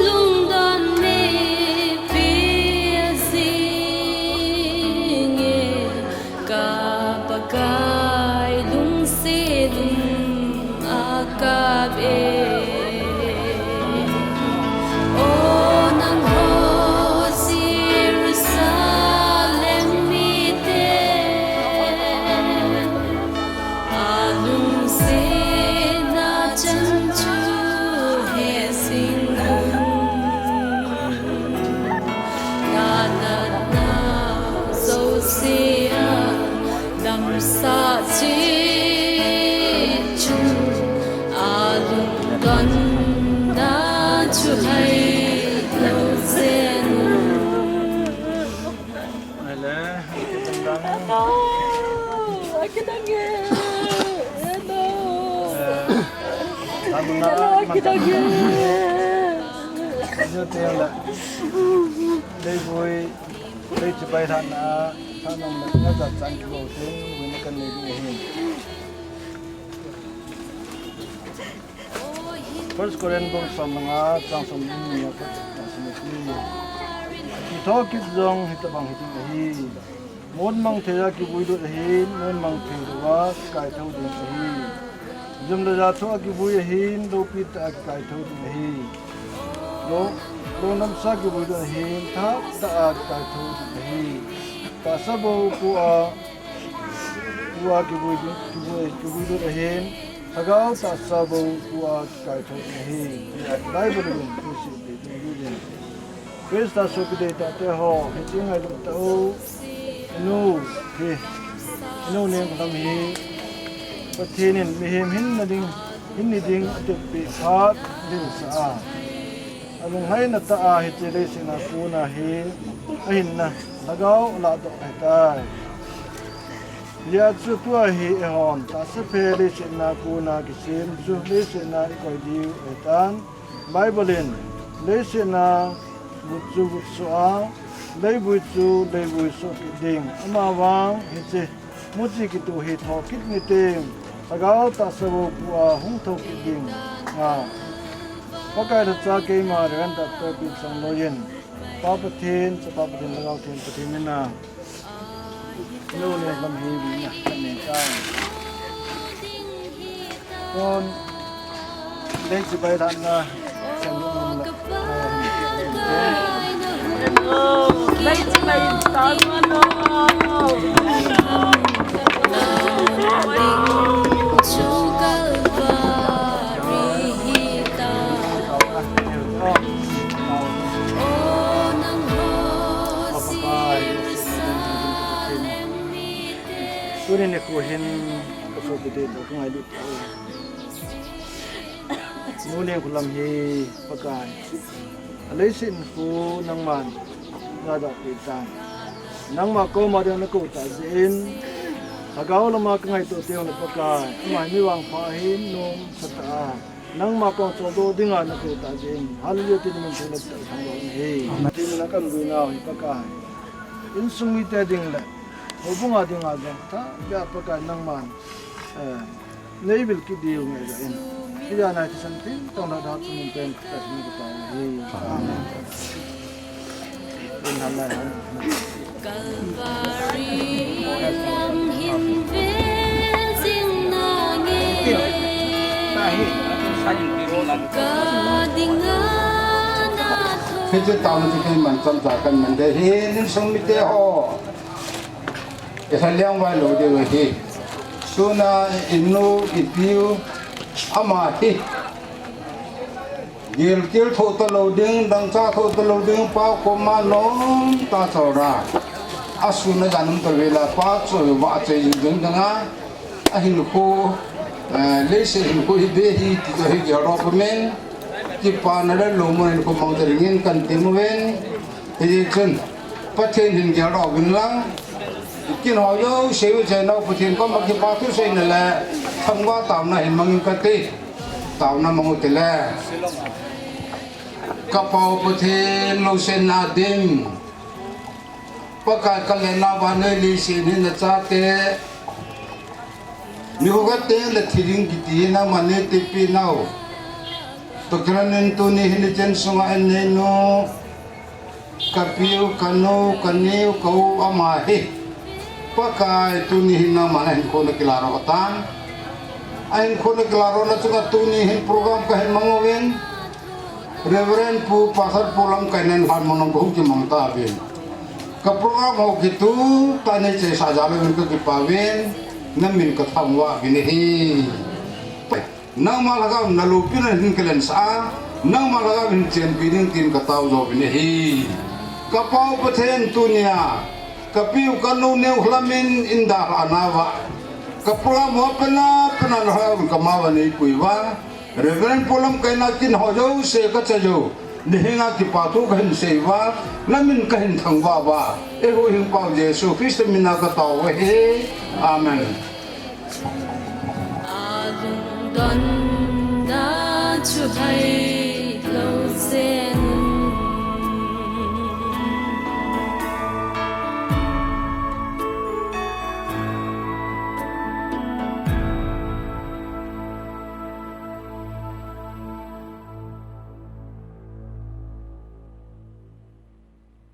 lungdon neipe jing e, ka Pakai lungset um a kap e. O nangho Jerusalem mite, a lungsetna chan chu he jing un. Na natna jouse a damsah chet chun, a lungdonna chu hai lou jeng un. Ahile, akidang e. Akidang e. Hello. Akidang e. Leivui, lei chibai tha na, tha nang na, na jat chang kibol teng, vui na kan nei ding ahi. First Corinth bung som le nga, chang som le ni, a khat, a som le ni. Ati Thokit jong hitabang hiding ahi. Mun mang thei a kivui lut ahin, mun mang thei lou a kikai thou ding ahi. Jum le ja thoh a kivui ahin, loupi tah a kikai thou ding ahi. Lou, lou namsa kivui lut ahin, tha tah a kikai thou ding ahi. Tahsa bou pu a, pu a kivui lut, kivui, kivui lut ahin, lhagao tahsa bou pu a kikai thou ding ahi. Bible in thusei ding ahi. Christa sopi deitah te ho, hiche ngailut tah u. Inu hi, Inu Nengkholam hi, Pathen in mihem hinna ding, hinna ding atepeh phat dilsah a, alunglhaina tah a hiche leiset a kon a hi, ahinna lhagao aladoh ahitai. Hijeh chun tua hi eihon tahsa phe leiset a kon a kisem chu leiset a ikoi diu ahitan. Bible in, leiset a vut chu vutsoh a, leivui chu leivui soh kit ding. Ahivang hiche muchi kituh hi thokit ni teng, lhagao tahsa bou pu a hung thou kit ding. Nga. Pakai lhacha keima Reverend Doctor Pi Chongloi in, Pa Pathen, Chapa Pathen, Lhagao Theng Pathen mina, Inu Nengkholam hi vina kanei tai. Kon, lei chibai lhahna, chang lu mun la. Lei chibai ta lu lo. Tuni nikho hin kasopi deitah u kangailut tah u. Nu Nengkholam hi Pakai, aleiset hinkho nangman nadalhah peh tan. Nangma koma ding nakou tah jeh in, lhagao lama kangaito teng le Pakai, ama hi mi vangpha ahin, nomsa tah a nangma koma choldo dinga nakou tah jeh in, Hallelujah tin namin thangvah in ahi. Amen. Tin nakan vui nau hi Pakai, insung mite ding le houbung a dinga jong tahbeh a Pakai nangman, eh, neivil kit diu ngailou in, hijeh a thisan tin tong lhah da chun pen ka sin ka tao hi. Amen. In han lai han. Hiche taona chu keiman chomcha kaman ding ahi, insung mite ho. Ilha leng vai lou diu ahi. Tuna inu, ipiu, ama hi gilkel thou talou ding, dangchah thou talou ding, Pa koma nomtah a chol a, asun ajan um tave la, Pa chu vahchoi jing ding dang a, ahinkho, eh, leiset hinkho hi be hi ti chu hi geldoh pum in, kipana le lungmon in hinkho mang ta dingin kan tem uvin. Hijeh chun, Pathen hin geldoh uvin lang, kin ho jouse u chai nau Pathen koma kipa thu seina le thangvah taona hin mangin kati. Taona mang u tile. Ka Pa u Pathen, lungsetna dim, Pakai, ka lenna vannoi leiset hi nachate, nikho khat teng le thi ding kiti hi nangman neitepeh nau. Tua kilah in tuni hin hiche in sunga in neinu, ka piu, ka nu, ka neu, ka u, ama hi, Pakai, tuni hin nangman ahinkho nakilah doh tan. Ahinkho nakilah dohna chunga tuni hin program kahin mang uvin, Reverend Pu, Pastor Pu lamkaina in lhan mun a kahung kimang tauvin. Ka program ho kituh tah in neichaisah jal uvin kakipah uvin, namin kathangvah uvin ahi. Nangma lhagao in naloupina hin kalensah a, nangma lhagao in chenpi ding tin katao jouvin ahi. Ka Pa u Pathen, tunia ka piu ka nu Nengkholam in eidalhah nauva, ka program ho pena pena nalhagao in kama uva neipui uva, Reverend Pu lamkaina kin ho jouse kachai u, nahenga kipa thu kahin sei uva, namin kahin thangvah uva, eihuhhingpa u Jesu Christa mina katao uve. Amen. Alungdonna chu hailou jeh